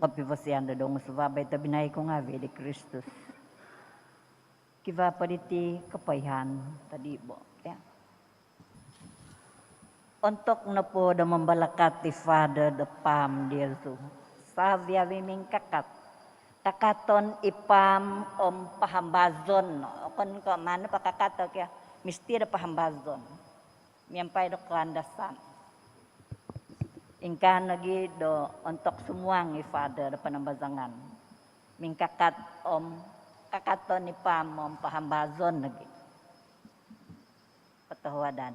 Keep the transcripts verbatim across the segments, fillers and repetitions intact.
Kopivosian do dongus babai tobpinai ku ngaavi' di Kristus. Kivaa po diti kopoihaan tadi bo, ya. Ontok nopo do mambalakat i Father do paam diri tu, savi-avi mingkakat. Kakaton i paam om pahambazon. Okon ko' maan po kakato kio, misti do pahambazon miampai do kaandasan. Ingkaa nogi do ontok sumuang i Father do panambazangan, mingkakat om kakaton i paam om pahambazon nogi. Kotohuadan.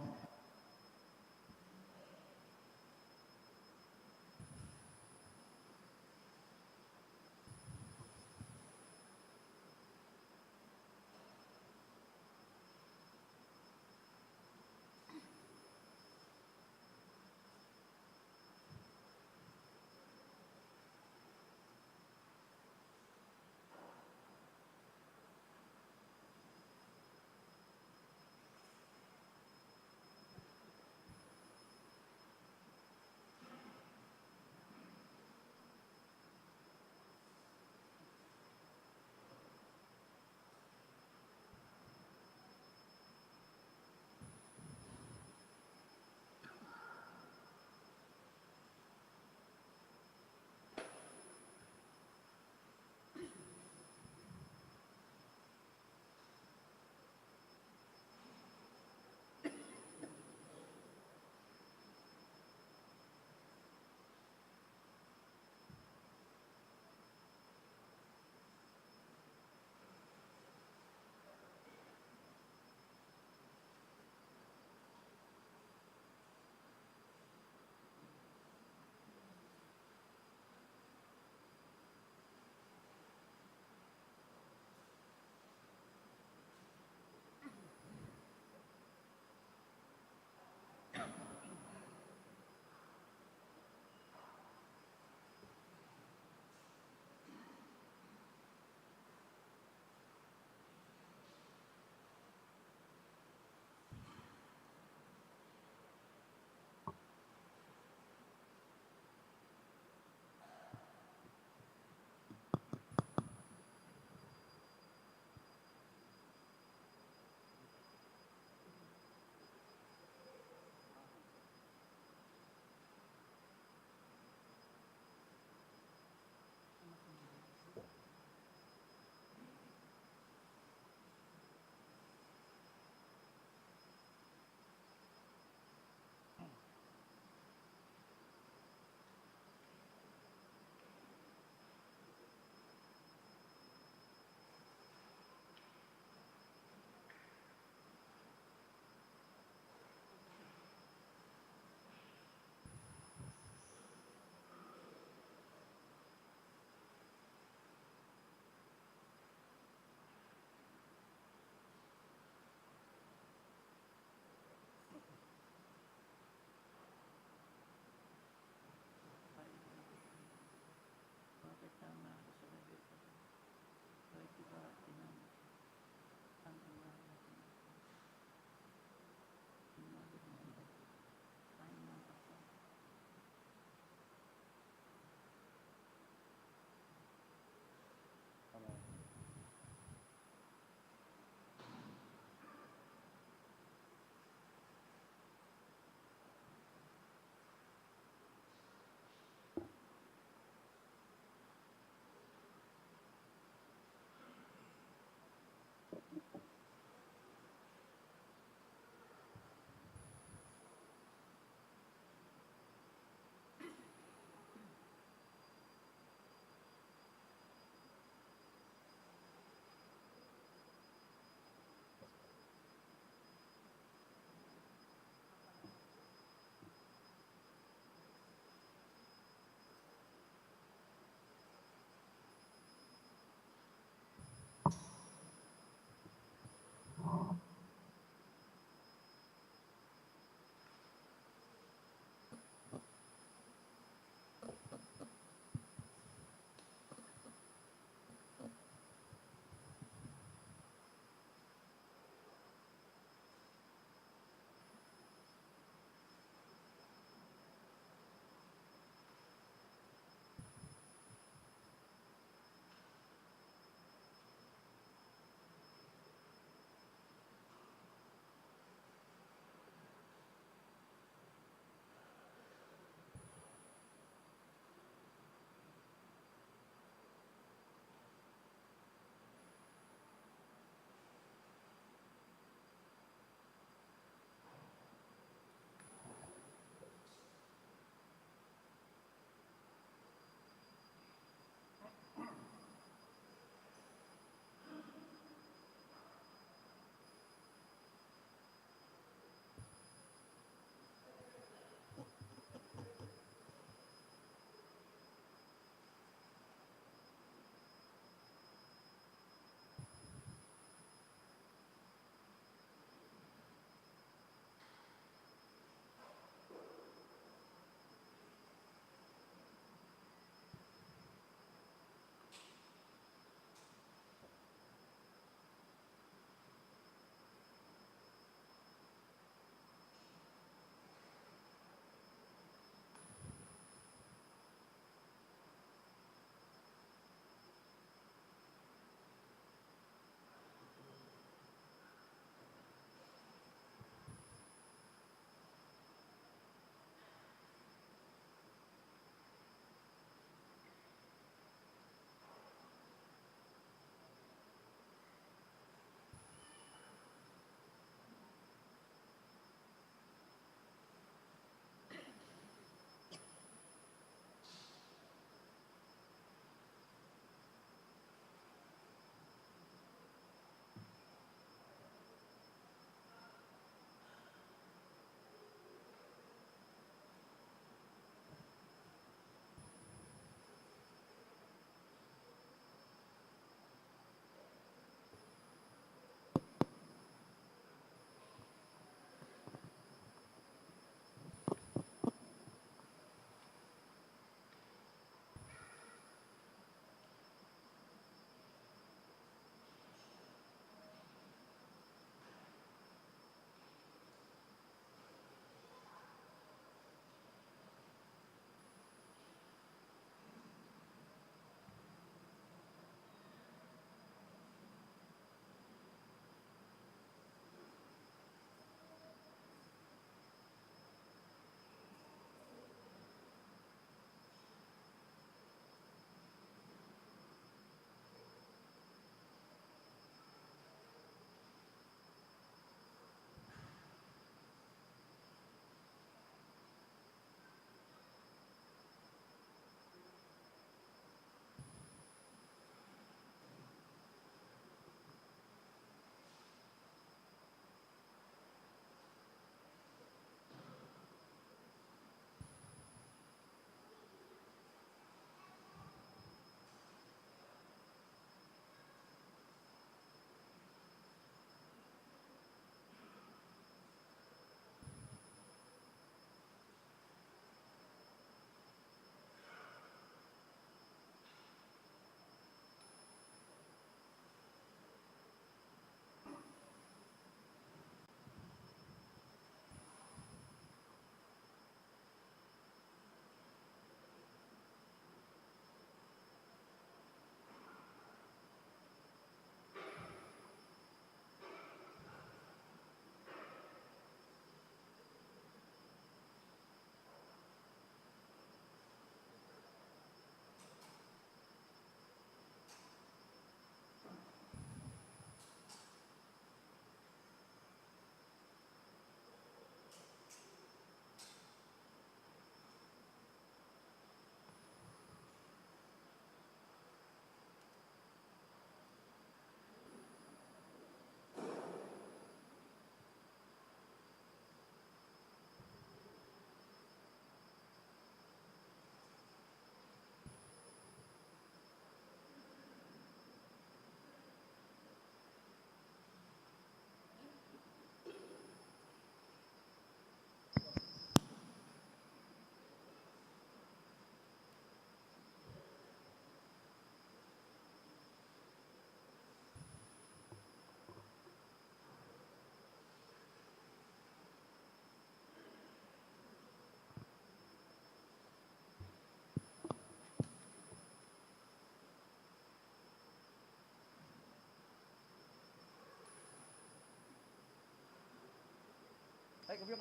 Ya,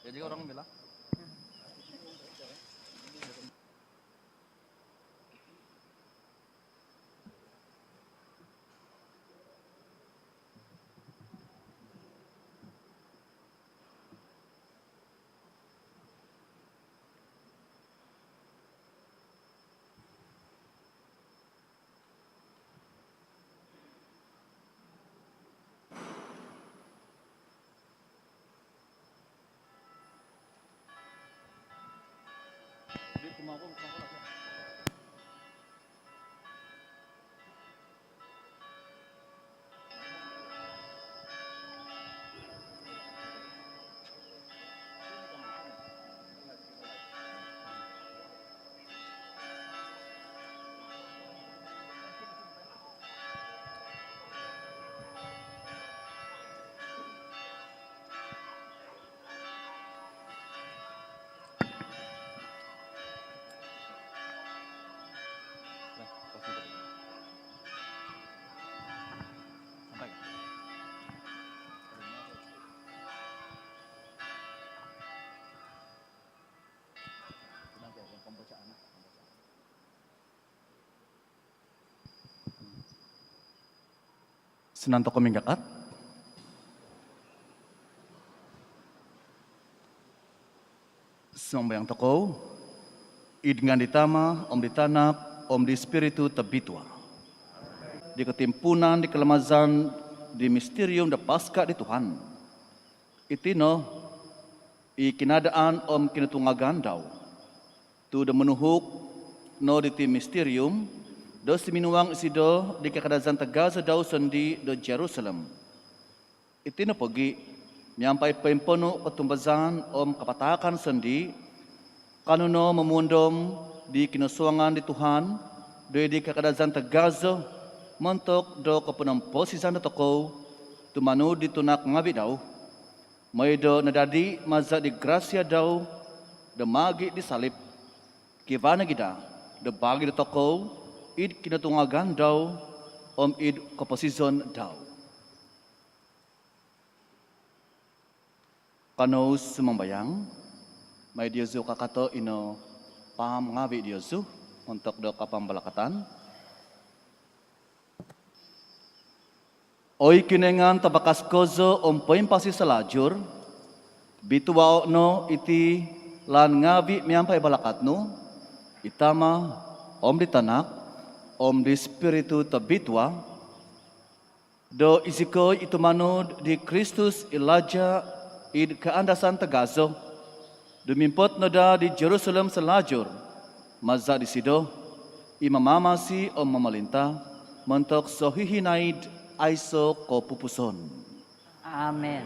juga orang bilang. Sinan tokou mingkakat. Sumambayang tokou. Id ngaan di Tama, om di Tanak, om di Spiritu Tobitua. Di kotimpuunan di kalamazan di mistirium do Paska di Tuhan, iti no i kinadaan om kinotungagan dau. Tu do monuhuk no diti mistirium do suminuang isido di kakadazan tagazo dau sondii do Jerusalem. Iti no pogi, miampai poimponu kotumbazaan om kapataakan sondii, kanou no momuondom di kinosuangan di Tuhan do id di kakadazan tagazo montok do koponomposizan dotokou tumanud di tunak ngaavi dau. Mooi do nadadi maza di grasia dau do maagi di salib, kivaa nogi daa do baagi dotokou id kinotungagan dau om id koposizon dau. Kanou sumambayang. Maai diozu kakato ino paam ngaavi diozu montok do kapambalakatan. Oi Kinoingan tavakas kozo om poimpasi salajur, bituao no iti laan ngaavi miampai balakat nu, i Tama, om di Tanak, om di Spiritu Tobitua, do izikoi i tumanud di Kristus i Laja id kaandasan tagazo, dumimpot no daa di Jerusalem salajur, maza disido, i mamamasi om momolinta montok sohihinaid aiso kopupuson. Amen.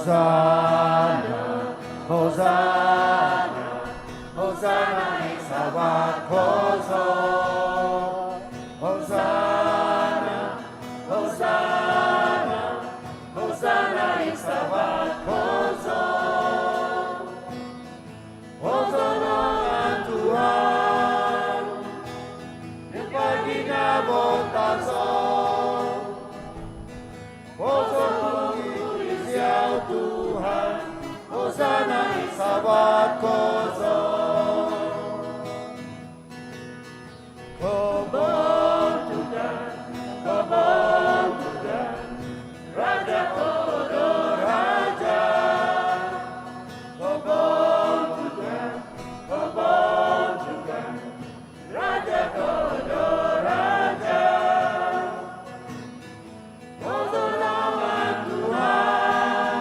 Hosana, Hosana, Hosana id sawat kozo. Hosana, Hosana, Hosana id sawat kozo. Hosana ngaavi Tuhan, di paginavo tazo. Hosana id sawat kozo Tuhan, Hosana id sawat kozo. Kobontugan, kobontugan, Raja todo raja. Kobontugan, kobontugan, Raja todo raja. Hosana ngaavi Tuhan,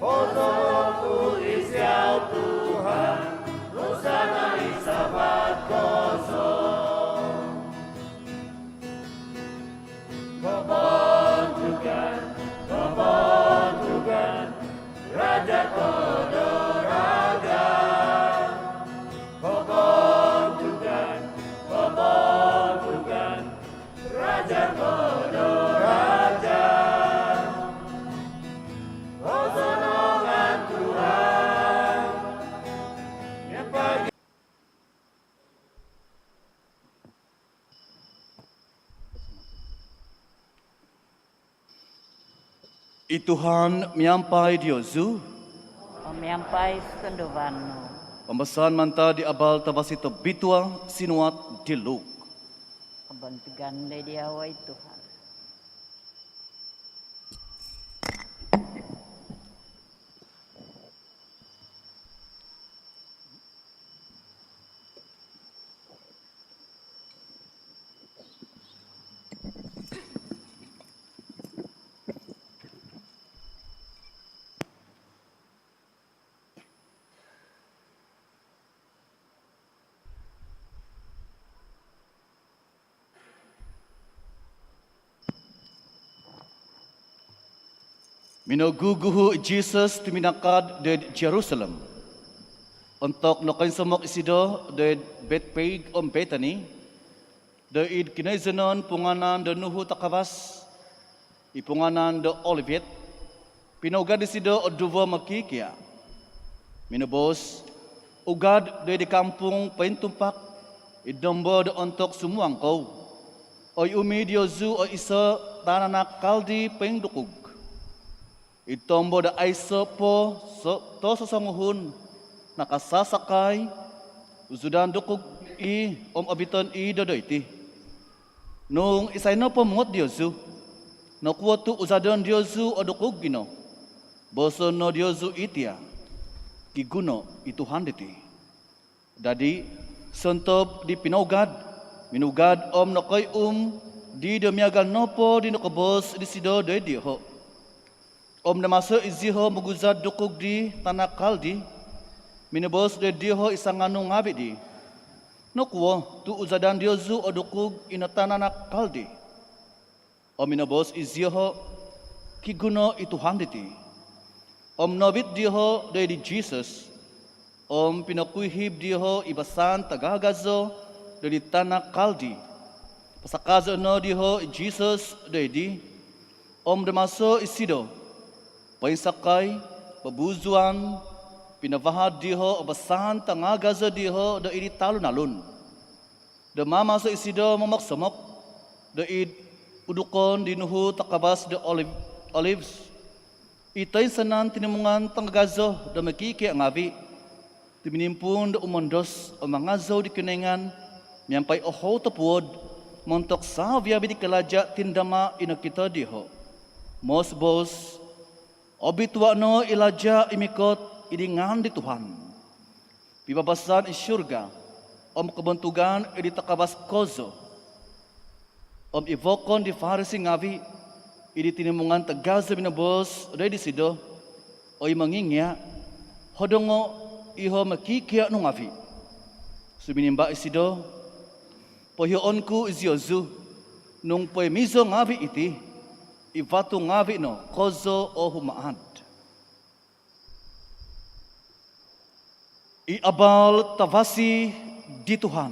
Kozo ku Isiau Tuhan, hosana id savat kozo. Kobontugan, kobontugan, Raja kozo raja. Kobontugan, kobontugan, Raja kozo raja. Hosana id Tuhan. Miampai I Tuhan miampai diozu. Om miampai sunduvan nu. Pambasaan mantad di Abal Tavasi Tobitua sinuat di Luk. Kobontugan doid Diau, oi Tuhan. Minoguguhu i Jisus tuminakad doid Jerusalem. Ontok nokoinsomok isido doid Betpage om Betani, doid kinoizonon pungaanan do nuhu takavas, i pungaanan do Olivet, pinougad disido o duvo mokikia'. Minoboos, "Ugad doid di kampung pointumpak, id nombo do ontok sumuang kou, oi umi diozu o iso' tananak kaldi poindukug. Id tombo do aiso' po so-, tososonguhun nakasasakai, uzudan dukug i' om obiton i' do doiti. Nung isai nopo muot diozu, 'Nokuo tu' uzadon diozu o dukug ino?' booson no diozu i' tia, 'Kiguno i Tuhan diti.'" Dadi, sontob di pinougad, minugad om nokoihum di do miagal nopo di nokoboos disido doid dioho'. Om do maso izioho' moguzad dukug di tanak kaldi, minoboos doid dioho' i sanganu ngaavi' di, "Nokuo tu' uzadan diozu o dukug ino tananak kaldi?" Om minoboos izioho', "Kiguno i Tuhan diti." Om noovit dioho' doid di Jisus, om pinokuihib dioho' i basaan tagagazo doid di tanak kaldi. Pasakazo' no dioho' i Jisus doid di, om do maso isido poinsakai, bobuzuan, pinavahad dioho' o basaan tagagazo dioho' doid di talun-alun. Do maamaso isido momok-somok doid udukon di nuhu takavas do Oliv-, Olives, i toinsanan tinimungan tagagazo do mokikia' ngaavi', tuminimpuun do umondos om mangazou di Kinoingan miampai ohou topuod montok savi-avi' di kalaja' tindama' i nokito dioho'. Moos-boos, "Obitua' no i laja' i mikot id ngaan di Tuhan. Pibabasan id surga, om kobontugan id di takavas kozo." Om i vokon di Farisi ngaavi' id di tinimungan tagazo minoboos doid disido, "Oi Mongingia', hodongo' iho' mokikia' nu ngaavi'." Suminimba' isido, "Poihoon ku iziozu, nung poimizo ngaavi' iti, i vatu ngaavi' no kozo o humaad." I Abal Tavasi di Tuhan.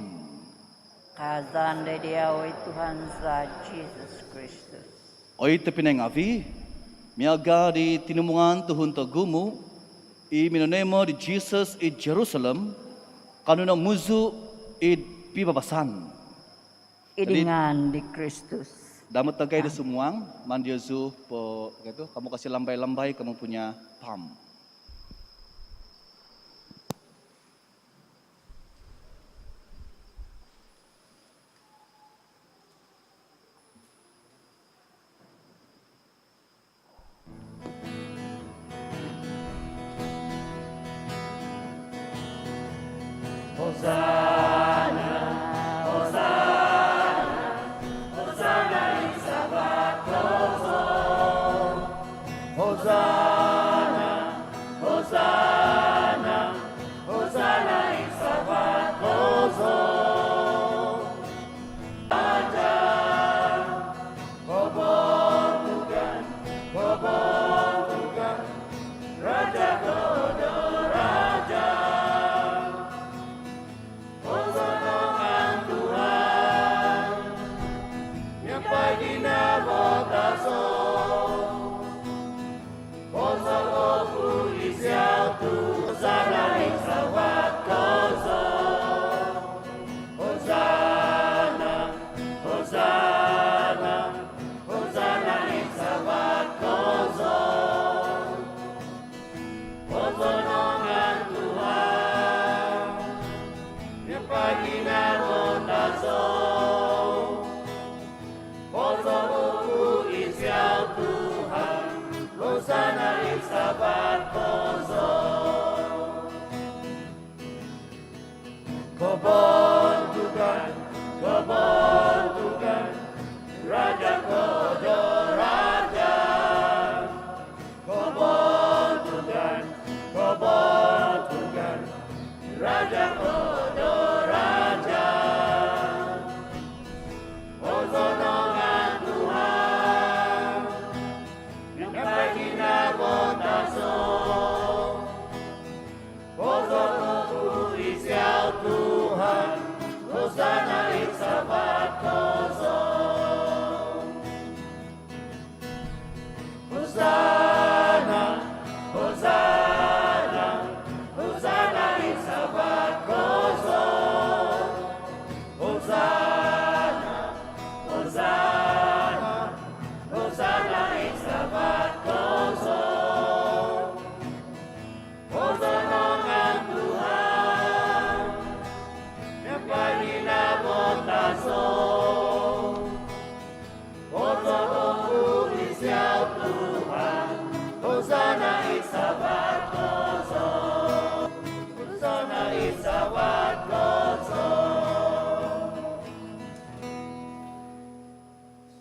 Kaazan doid diau, oi Tuhan za Jisus Kristus. Oi tobpinai ngaavi', miaga' di tinimungan tuhun togumu' i minonoimo di Jisus id Jerusalem, kanou no muzu' id pibabasan. Id ngaan di Kristus. Jadi, damot dagai do sumuang, maan diozu po, kamu kasi lambai-lambai kamu punya pam. Hosana, Hosana, Hosana id savat kozo. Hosana, Ozonongan Tuhan, miampai ginavo tazo. Kozo uku Isiau Tuhan, Hosana id savat kozo. Kobontugan, kobontugan, Raja kozo raja. Kobontugan, kobontugan, Raja kozo raja. Ozonongan Tuhan, miampai ginavo tazo. Kozo uku Isiau Tuhan, Hosana id savat kozo. Hosana, Hosana, Hosana id savat kozo. Hosana, Hosana, Hosana id savat kozo. Ozonongan Tuhan, miampai ginavo tazo. Kozo uku Isiau Tuhan, Hosana id savat kozo. Hosana id savat kozo.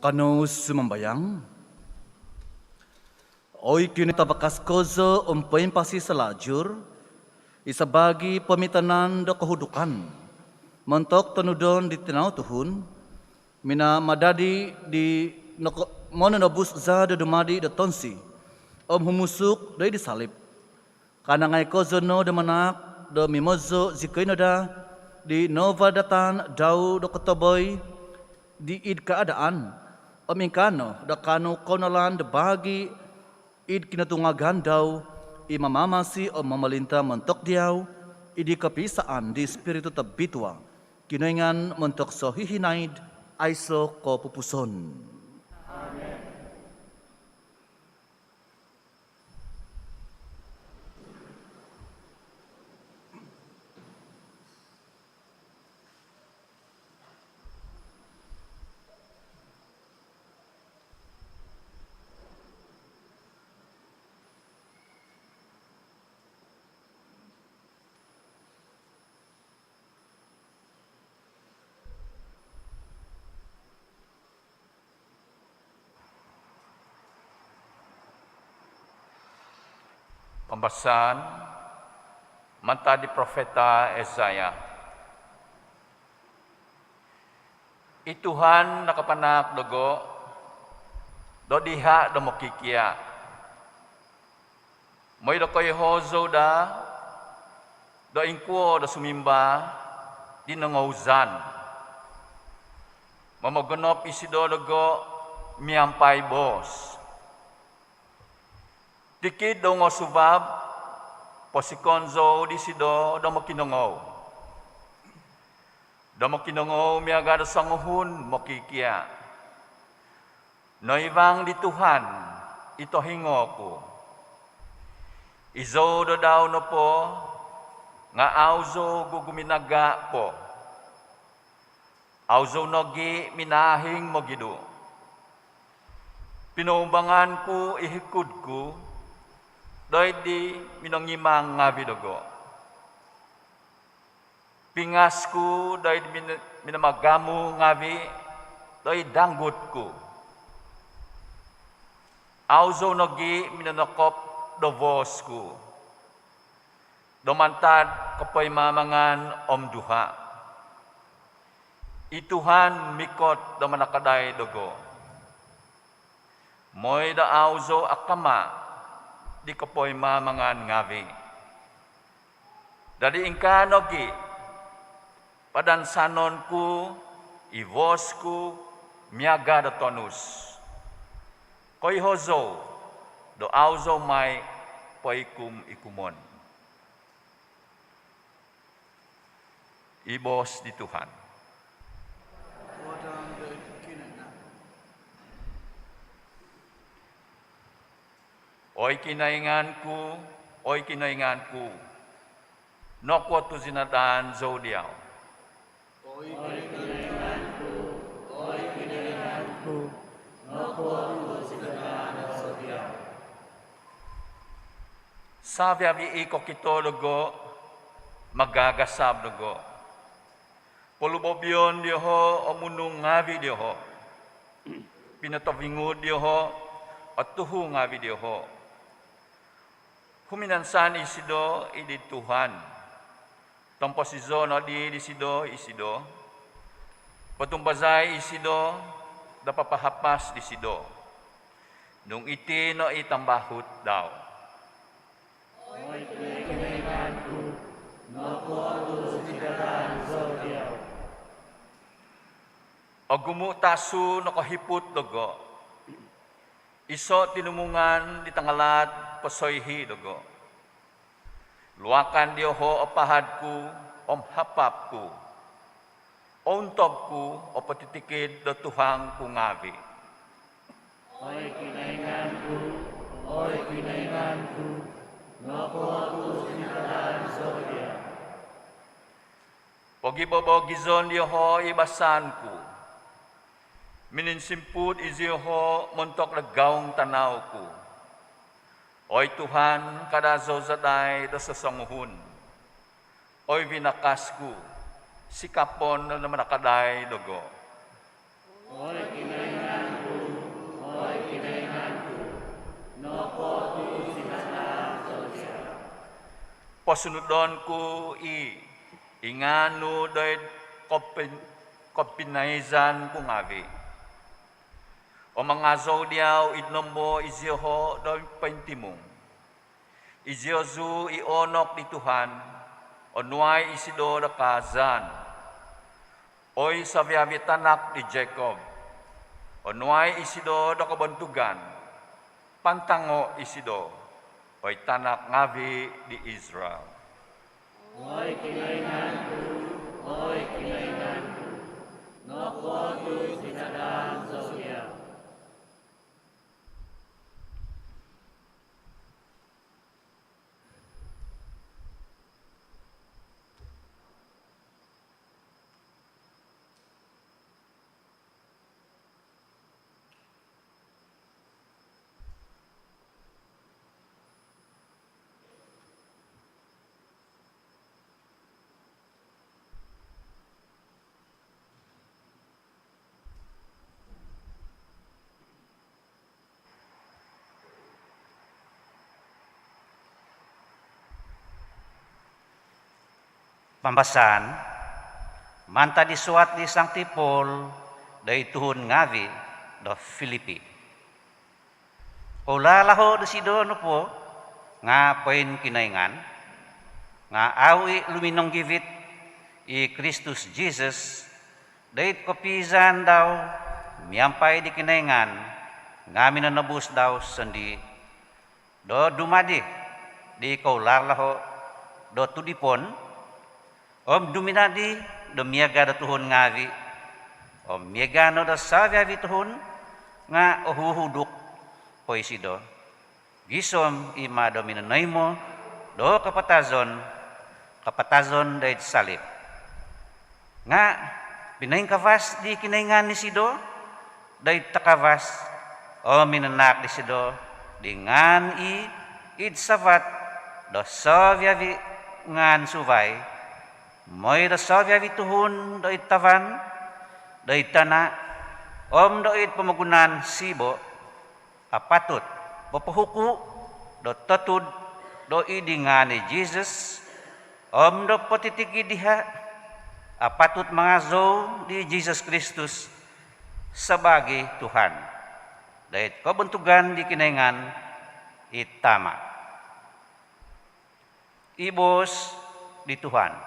Kanou sumambayang. Oi Kinoingan tavakas kozo om poimpasi salalaid, id sabaagi poomitanan do kohudukan montok tonudon di tinau tuhun, minamadadi di noko-, mononobus za do dumadi do tonsi om humusuk doid salib. Kanangai kozo no do manahak do mimozo zikoi no daa di novadatan dau do kotoboi di id kaadaan om ingkaa no do kaanu kounalan do baagi id kinotungagan dau, i mamamasi om momolinta montok diau id kopiisaan di Spiritu Tobitua, Kinoingan montok sohihinaid aiso kopupuson. Amen. Pambasaan mantad di Profeta Isaiah. I Tuhan nakapanahak dogo do diha do mokikia, moi do koiho zou daa do ingkuo do sumimba di nongouzan. Momogonop isido dogo miampai boos. Tikid do ngosuvab, posikon zou disido do mokinongou. Do mokinongou miaga do songuhun mokikia. Noivang di Tuhan i tohingo ku. Izou do dau nopo nga au zou guguminaga po. Au zou nogi minahing mogidu. Pinoumbangan ku i hikud ku doid di minongimang ngavi dogo. Pingas ku doid min-, minamagamu ngavi doid danggut ku. Au zou nogi minonokop do boos ku do mantad kopoimamangan om duha. I Tuhan mikot do manakadai dogo. Moi do au zou akama di kopoimamangan ngavi. Dadi ingkaa nogi, padansanon ku i boos ku miaga do tonus. Koiho zou do au zou mai poikum-ikumon. I boos di Tuhan. Oi Kinoingan ku, Oi Kinoingan ku, nokuo tu zinadaan zou diau? Oi Kinoingan ku, oi Kinoingan ku, nokuo tu zinadaan zou diau? Savi-avi i kokito dogo magagasab dogo. Polubobion dioho o munung ngavi dioho. Pinotovingud dioho o tuhu ngavi dioho. Huminansan isido id di Tuhan. Tomposizo nodi disido isido. Potumbazai isido do papahapas disido. Nung iti no i tambahut dau. Oi Kinoingan ku, nokuo tu zinadaan zou diau? Ogumu tasu nokohiput dogo. Iso tinimungan di tangalaat posoihi dogo. Luakan dioho o pahad ku om hapap ku. Ountob ku o potitikid do tuhang ku ngavi. Oi Kinoingan ku, oi Kinoingan ku, nokuo tu zinadaan zou diau? Pogibobogizon dioho i basan ku. Mininsimput izioho montok do gaung tanau ku. Oi Tuhan, kada zou zadai do sosonguhun. Oi vinakas ku, sikapon no manakadai dogo. Oi Kinoingan ku, oi Kinoingan ku, nokuo tu zinadaan zou diau? Posunudon ku i, i ngaan nu doid kopin-, kopinaizan ku ngavi. Om mangazou diau id nombo izioho do pointimung. Iziozu i oonok di Tuhan, onuai isido do kaazan. Oi savi-avi tanak di Jacob, onuai isido do kobontugan. Pantango isido, oi tanak ngavi di Israel. Oi Kinoingan ku, oi Kinoingan ku, nokuo tu zinadaan zou diau? Pambasaan mantad di suat di Sangti Paul doid tuhun ngavi do Filipi. Koulalaho dosido nopo nga poingkinoingan, nga au i luminonggivit i Kristus Jisus doid kopiizaan dau miampai di Kinoingan nga minonobus dau sondii, do dumadi di koulalaho do tudipon, om duီnodi do miaga do tuhun ngavi, om miaga no do savi-avi tuhun nga ohuhuduk po isido, gisom i ma do minonoimo do kapatazon, kapatazon doid salib. Nga pinoingkavas di Kinoingan isido doid takavas, om minanaak disido di ngaan i id savat do savi-avi ngaan suvai, moi do savi-avi tuhun doid tavan, doid tana, om doid pomogunan sibo, apatut popohuku do totud doid di ngaan i Jisus, om do potitikid diha apatut mangazou di Jisus Kristus sabaagi Tuhan, doid kobontugan di Kinoingan i Tama. I boos di Tuhan.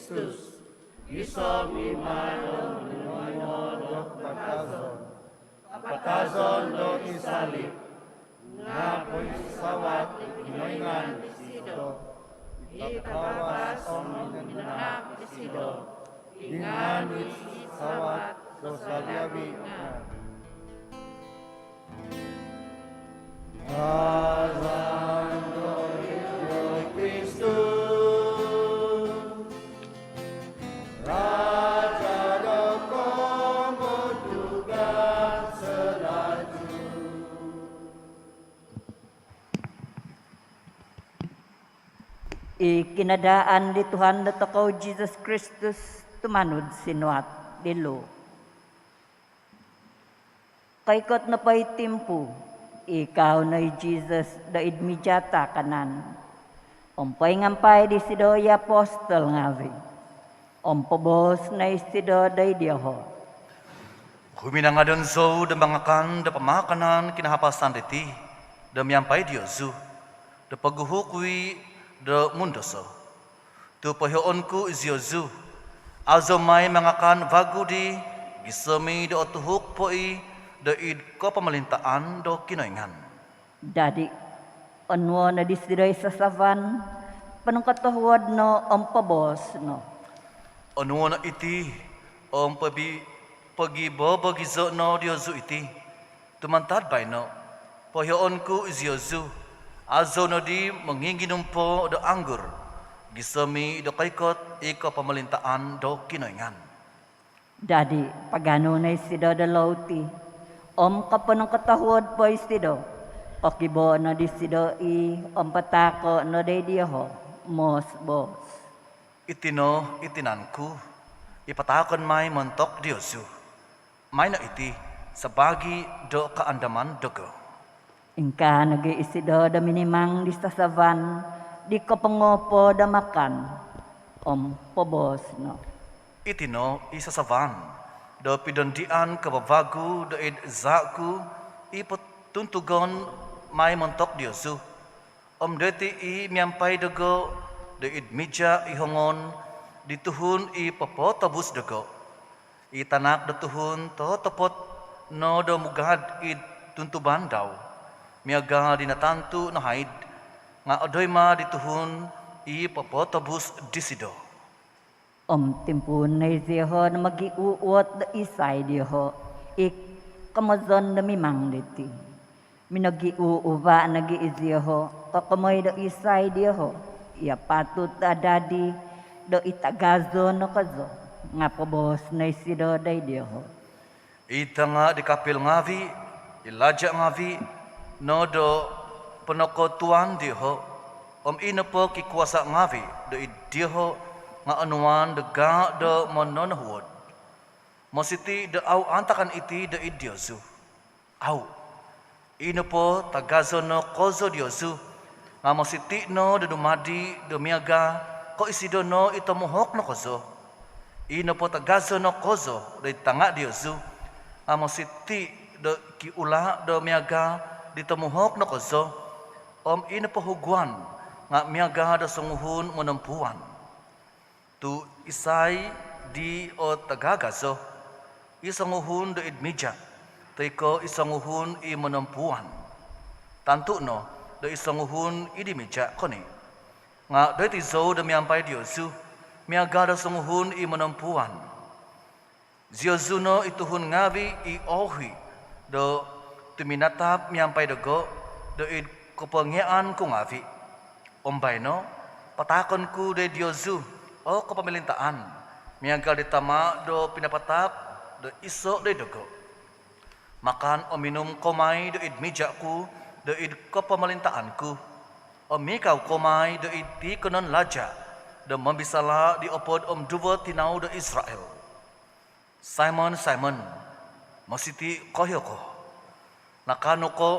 Kristus, gisom i maai do minoimo do kapatazon, kapatazon do id salib, nga poinsasawat do Kinoingan disido, i takavas om minanahak disido, id ngaan id sasawat do savi-avi ngaan. Kazanto i Kristus, Raja do komodugan salajur. I kinadaan di Tuhan dotokou Jisus Kristus tumanud sinuat di Luke. Koikot nopo i timpu, ikau no i Jisus do id mija taakanon. Om poingampai disido i apostol ngaavi'. Om poboos no isido doid dioho', "Huminangadon zou do mangakan do pamaakanan kinahapasan diti do miampai diozu, do poguhu ku i' do mundoso. Tu' poihoon ku iziozu, au zou mai mangakan vagu di gisom i' do otuhuk po i' do id kopomolintaan do Kinoingan." Dadi' onuo' no disido i sasavan, ponongkotohuod no om poboos no, "Onuo' no iti om pobi-, pogibobogizo' no diozu iti. Tu' mantad baino', poihoon ku iziozu, au zou nodi monginginum po do anggur gisom i' do koikot i kopomolintaan do Kinoingan." Dadi' paganu no isido do louti, om koponongkotohuod po isido, kokibo' no disido i' om pataako' no doid dioho' moos-boos, "Iti no i tinan ku i pataakon mai montok diozu. Maai no iti sabaagi do kaandaman dogo." Ingkaa nogi' isido do minimang di sasavan di kopongo po do makan, om poboos no, "Iti no i sasavan do pidondian kavavagu do id zaa' ku i potuntugon mai montok diozu. Om doiti i miampai dogo do id mija' i hongon di tuhun i popotobus dogo. I Tanak do Tuhun totopot no do mugad id tuntuban dau, miaga' di natantu no haid, nga' odoi ma di tuhun i popotobus disido." Om timpuun no izioho' do mogiuuot do isai dioho' i komozon do mimang diti. Minogiuuva' nogi' izioho' kokomoi do isai dioho' i apatut do adadi do itagazo no kozo, nga' poboos no isido doid dioho', "I tanga' di kapil ngaavi', i laja' ngaavi' no do ponokotuan dioho', om i nopo kikuasa' ngaavi' do id dioho' nga' onuan do gaa' do mononohuod. Mositi' do au' aantakan iti do id diozu. Au'. I nopo tagazo no kozo diozu nga' mositi' no do dumadi' do miaga' ko' isido no i tomuhok no kozo. I nopo tagazo no kozo do id tanga' diozu nga' mositi' do kiula' do miaga' di tomuhok no kozo, om i nopo huguan nga' miaga' do songuhun monompuan. Tu' isai di o tagagazo, i songuhun do id mija' toi ko' i songuhun i monompuan? Tantu' no do i songuhun id mija' koni'. Nga' doiti zou do miampai diozu miaga' do songuhun i monompuan. Ziozu no i tuhun ngaavi' i ouhi' do tuminatap miampai dogo' do id kopongiaan ku ngaavi'. Om baino', pataakon ku do id diozu o kopomolintaan miaga' di Tama' do pinapataak do iso' do id dogo'. Makan om minum kou mai do id mija' ku do id kopomolintaan ku, om mikau kou mai do id tiikonon laja' do mombisala' di opod om duvo tinau do Israil. Simon, Simon, mositi' kohio ko? Nakaanu ko,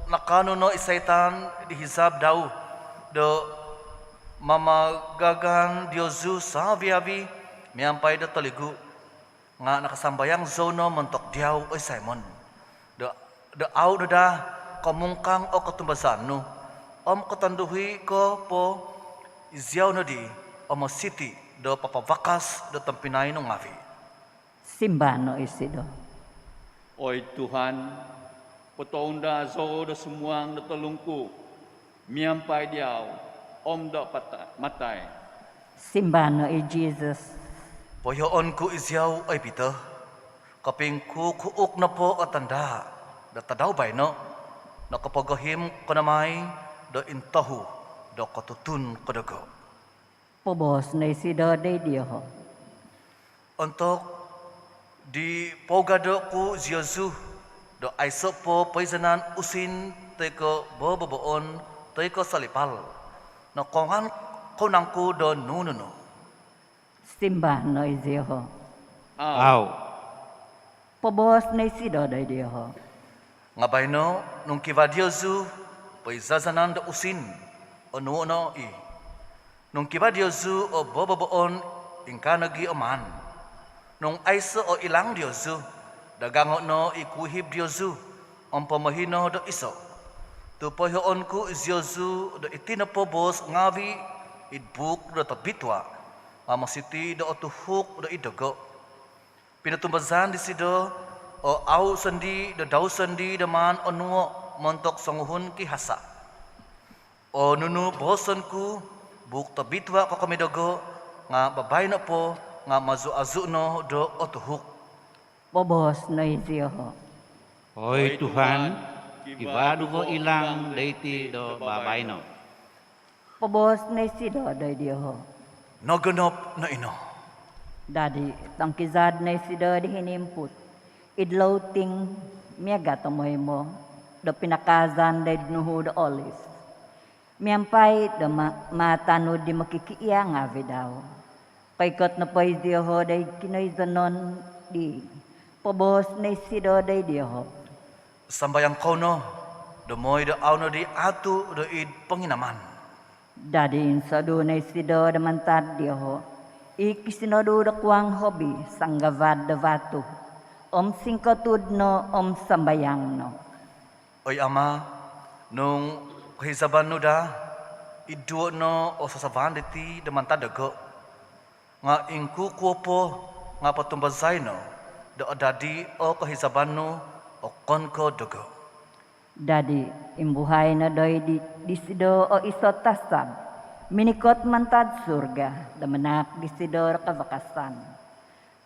nakaanu no i saitan di hizab dau do mamagagan diozu savi-avi miampai do toligu. Nga' nakasambayang zou no montok diau, oi Simon, do, do au' no daa komungkang o kotumbazaan nu, om kotonduhi ko po iziau nodi o mositi' do papavakas do tompinai nu ngaavi'. Simba no isido, "Oi Tuhan, potounda' zou do sumuang do tolungku' miampai diau om do pata- matai." Simba no i Jisus, "Poihoon ku iziau, oi Pito, kopingkukuuk nopo o tanda' do tadau baino', nokopogohim ko no mai do intohu do kotutun ko dogo'." Poboos no isido doid dioho', "Ontok di pougado' ku iziozu do aiso' po poizanan usin toi ko' boboboon toi ko' solipal, nokoongan kou nangku do nunu-nunu?" Simba no izioho', "Au'." Poboos no isido doid dioho', "Nga' baino' nung kivaa diozu poizazanan do usin, onuo' no i'. Nung kivaa diozu o boboboon, ingkaa nogi' o maan. Nung aiso' o ilang diozu, dagango' no i kuuhib diozu om pomohi no do iso'. Tu' poihoon ku iziozu do iti nopo boos ngaavi' id buuk do tobitua' nga' mositi' do otuhuk doid dogo'." Pinotumbazaan disido o au' sondii' do dau sondii' do maan onuo' montok songuhun kihasa'. "O nunu booson ku buuk tobitua' kokomoi dogo' nga' babaino' po nga' mazu-azu' no do otuhuk." Poboos no izioho', "Oi Tuhan, kivaa duvo ilang doiti do babaino'." Poboos no isido doid dioho', "Nogonop no ino." Dadi' tongkizad no isido di hinimput id louting miaga' tomoimo do pinakaazan doid nuhu do Oliv, miampai do ma- maatanud di mokikiia' ngaavi' dau. Koikot nopo izioho' doid kinoizonon di, poboos no isido doid dioho', "Sambayang kou no do moi do au' nodi aatu' doid ponginaman." Dadi' insodu' no isido do mantad dioho' i kisinodu' do kuang hobi sanggavad do vatu om singkotud no om sambayang no, "Oi Ama', nung kohizaban nu daa, iduo' no o sasavan diti do mantad dogo'. Nga' ingkukuo po nga' potumbazai no do adadi' o kohizaban nu okon ko' dogo'." Dadi' imbuhai no doid disido o iso' tasab minikot mantad surga do manaak disido do kavakasan.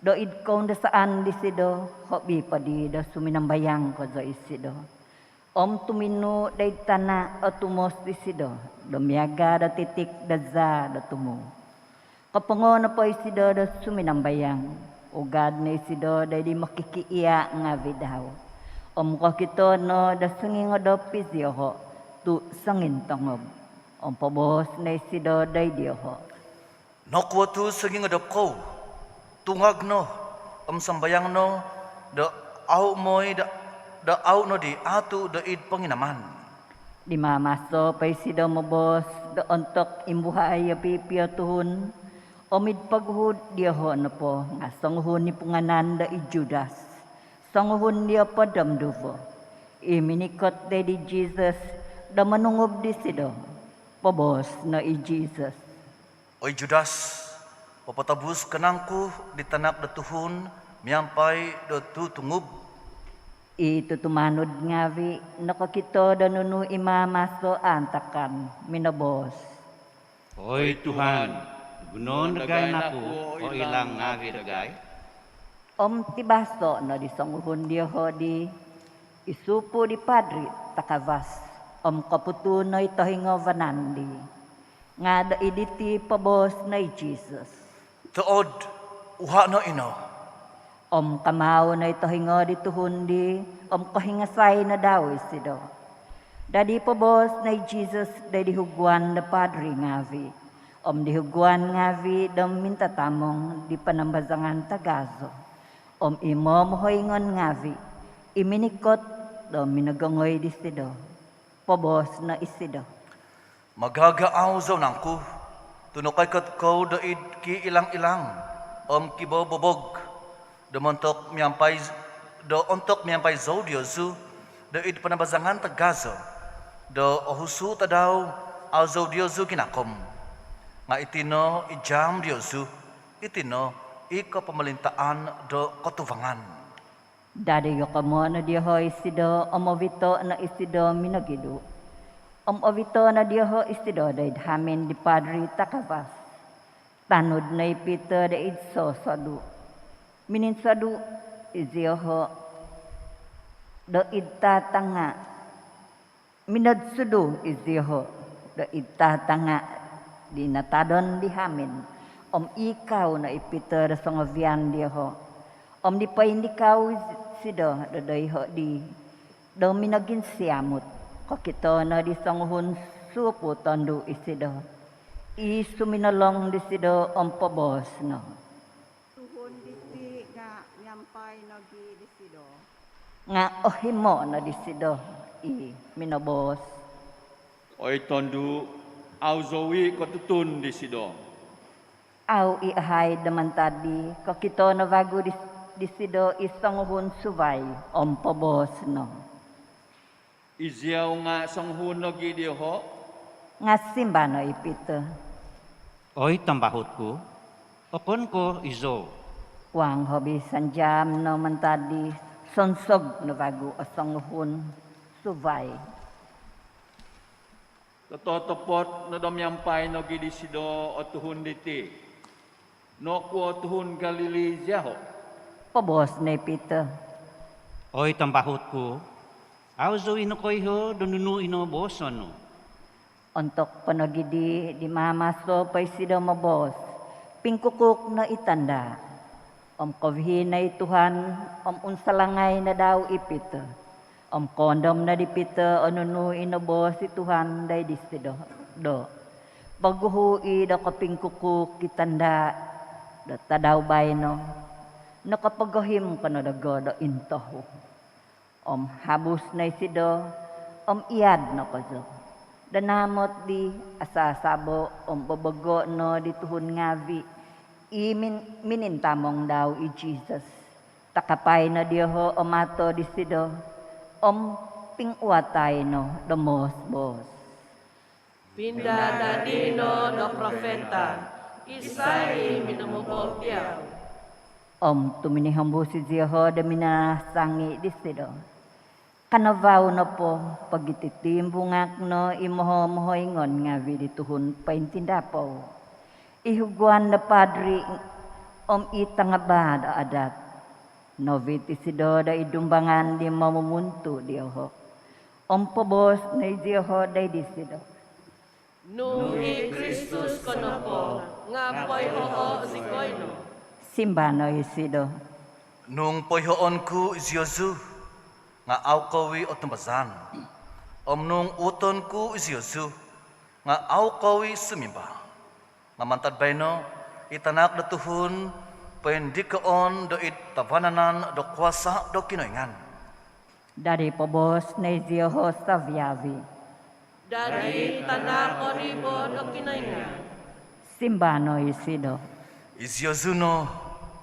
Do id koundasaan disido hobi po di do suminambayang kozo isido. Om tuminuu' doid tana' o tumos disido do miaga' do titik do zaa do tumu. Kopongo nopo isido do suminambayang, ugad no isido doid di mokikiia' ngaavi' dau om kokito no do songingodop izioho' tu' songintongob. Om poboos no isido doid dioho', "Nokuo tu' songingodop kou? Tungag no om sambayang no do au' moi do, do au' nodi aatu' doid ponginaman." Di maamaso po isido moboos do ontok imbuhai o piipio tuhun om id poguhu' dioho' nopo nga' songuhun i punganan do i Judas, songuhun di opod om duvo, i minikot doid di Jisus do monungub disido. Poboos no i Jisus, "Oi Judas, popotobus ko nangku di Tanak do Tuhun miampai do tutungub?" I tutumanud ngaavi' nokokito do nunu i maamaso aantakan, minoboos, "Oi Tuhan, gunoon dagai naku o ilang ngaavi' dagai?" Om tibaso' no di songuhun dioho' di i supu' di padri takavas om koputuu' no i tohingo vanan di. Nga' do id diti poboos no i Jisus, "Tood, uha' no ino." Om kamaau no i tohingo di tuhun di om kohingasai no dau isido. Dadi' poboos no i Jisus doid di huguan do padri ngaavi' om di huguan ngaavi' do mintatamong di panambazangan tagazo om i momohoingon ngaavi' i minikot do minogongoi disido. Poboos no isido, "Magagaau zou nangku tu' nokoikot kou doid kiilang-ilang om kibobobog do montok miampai, do ontok miampai zou diozu doid panambazangan tagazo do ohusu' tadau au' zou diozu ginakom? Nga' iti no i jaam diozu Iti no i kopomolintaan do kotuvangan. Dadi gokomo' no dioho' isido om ovito' no isido minogidu'. Om ovito' no dioho' isido doid hamin di padri takavas. Tanud no i Pitor doid sosodu'. Mininsodu' izioho' doid tatanga'. Minodsudu' izioho' doid tatanga' di natadon di hamin om iikau no i Pitor do songovian dioho'. Om di poindikau isido do doiho' di do minoginsiamut, kokito no di songuhun supu tondu' isido i suminolong disido om poboos no, "Tuhun diti nga' miampai nogi' disido." Nga' ohimo' no disido i minoboos, "Oi tondu', au' zou i' kotutun disido." Au' i' ahaid do mantad di, kokito no vagu di, disido i songuhun suvai om poboos no, "Iziau nga' songuhun nogi' dioho'." Nga' simba no i Pitor, "Oi tambahut ku, okon ko' izou." Kuang hobi sanjam no mantad di, sonsog no vagu o songuhun suvai, "Tototopot no do miampai nogi' disido o tuhun diti. Nokuo tuhun Galili ziaho'?" Poboos no i Pitor, "Oi tambahut ku, au' zou i' nokoiho' do nunu ino booson nu." Ontok po nogi' di, di maamaso po isido moboos, pingkukuuk no i tanda'. Om kovihi no i Tuhan om unsalangai no dau i Pitor. Om koondom no di Pitor o nunu i noboos i Tuhan doid disido do, poguhu i' do kopingkukuuk i tanda' do tadau baino, nokopogohim ko no dogo do intohu. Om habus no isido om iad no kozo do naamot di asasabo om bobogo' no di tuhun ngaavi' i min-, minintamong dau i Jisus. Takapai no dioho' o mato disido om pinguatai no do moos-boos, "Pindadadi no do profeta isai i minomobobiau." Om tuminihombus izioho' do minanasangi' disido. Kanavau nopo pogititimbungak no i moho-mohoingon ngaavi' di tuhun pointindapou, i huguan do padri om i tangabaa do adat. Novit isido doid dumbangan di momomuntu' dioho'. Om poboos no izioho' doid disido, "Nung i Kristus ko nopo nga' poiho' zikoi no." Simba no isido, "Nung poihoon ku iziozu nga' au' kou i' otumbazaan. Om nung uhoton ku iziozu nga' au' kou i' sumimba. Nga' mantad baino i Tanak do Tuhun poindikoon doid tavananan do kuasa' do Kinoingan." Dadi poboos no izioho' savi-avi', "Dadi Tanak o Ribo do Kinoingan." Simba no isido, "Iziozu no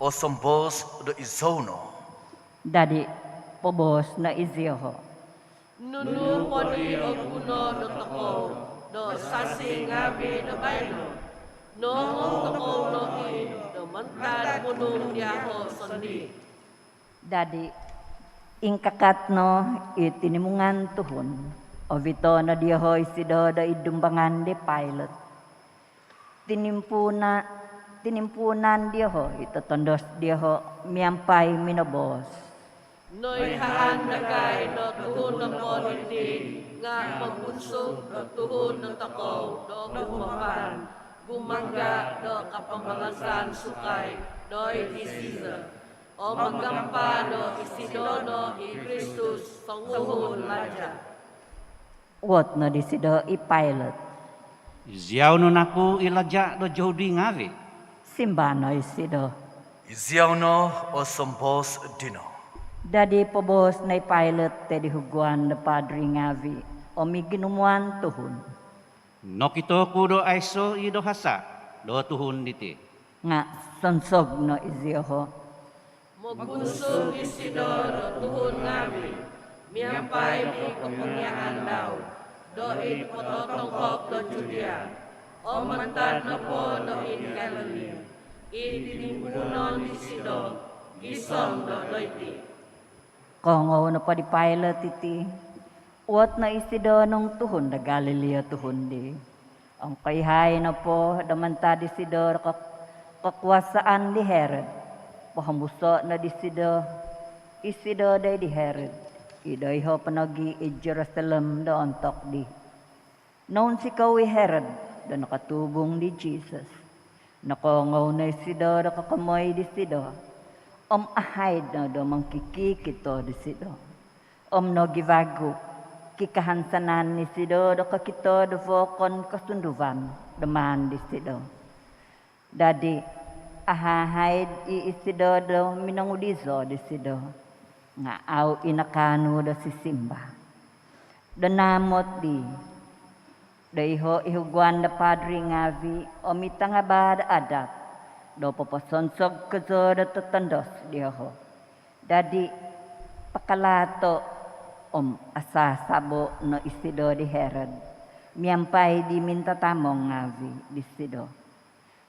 o somboos do izou no." Dadi poboos no izioho', "Nunu podi o guno do tokou do sasi ngaavi' do baino? Noongou tokou no i' do mantad munung diaho' sondii'." Dadi ingkakat no i tinimungan tuhun, ovito' no dioho' isido doid dumbangan di Pilat. Tinimpuna-, tinimpuunan dioho' i totondos dioho' miampai minoboos, "Noihaan dagai do tuhun nopo diti nga' mogunsug do tuhun dotokou do gumapan, gumangga' do kapamalasan sukai doid di Sisar, om magampa do isido no i Kristus songuhun laja'." Uot no disido i Pilat, "Iziau no naku i laja' do Jahudi ngaavi'?" Simba no isido, "Iziau no o somboos dino." Dadi poboos no i Pilat doid di huguan do padri ngaavi' om i ginumuan tuhun, "Nokito ku do aiso' i' do hasa' do tuhun diti." Nga' sonsog no izioho', "Mogunsug isido do tuhun ngaavi' miampai di kopongiaan dau doid pototongkop do Judia om mantad nopo doid Galili. I tinimpuunon disido gisom do doiti. Koongou nopo di Pilat iti, uot no isido nung tuhun do Galili o tuhun dii. Om koiho nopo do mantad disido do kek-, kekuasaan di Herod, pohombuso no disido isido doid di Herod, i doiho po nogi id Jerusalem do ontok dii. Nounsikou i Herod do nokotubung di Jisus. Nokoongou no isido do kokomoi disido, om ahaid no do mongkikikito disido. Om nogi vagu, kikahansanan isido do kokito do vokon kosunduvan do maan disido. Dadi, ahahaid i isido do minongudizo disido, nga au i nakaanu do sisimba. Do naamot dii, doiho i huguan do padri ngaavi om i tangaba do adat do poposonsog kozo do totondos dioho. Dadi, pakalaato om asasabo no isido di Herod, miampai di mintatamong ngaavi disido.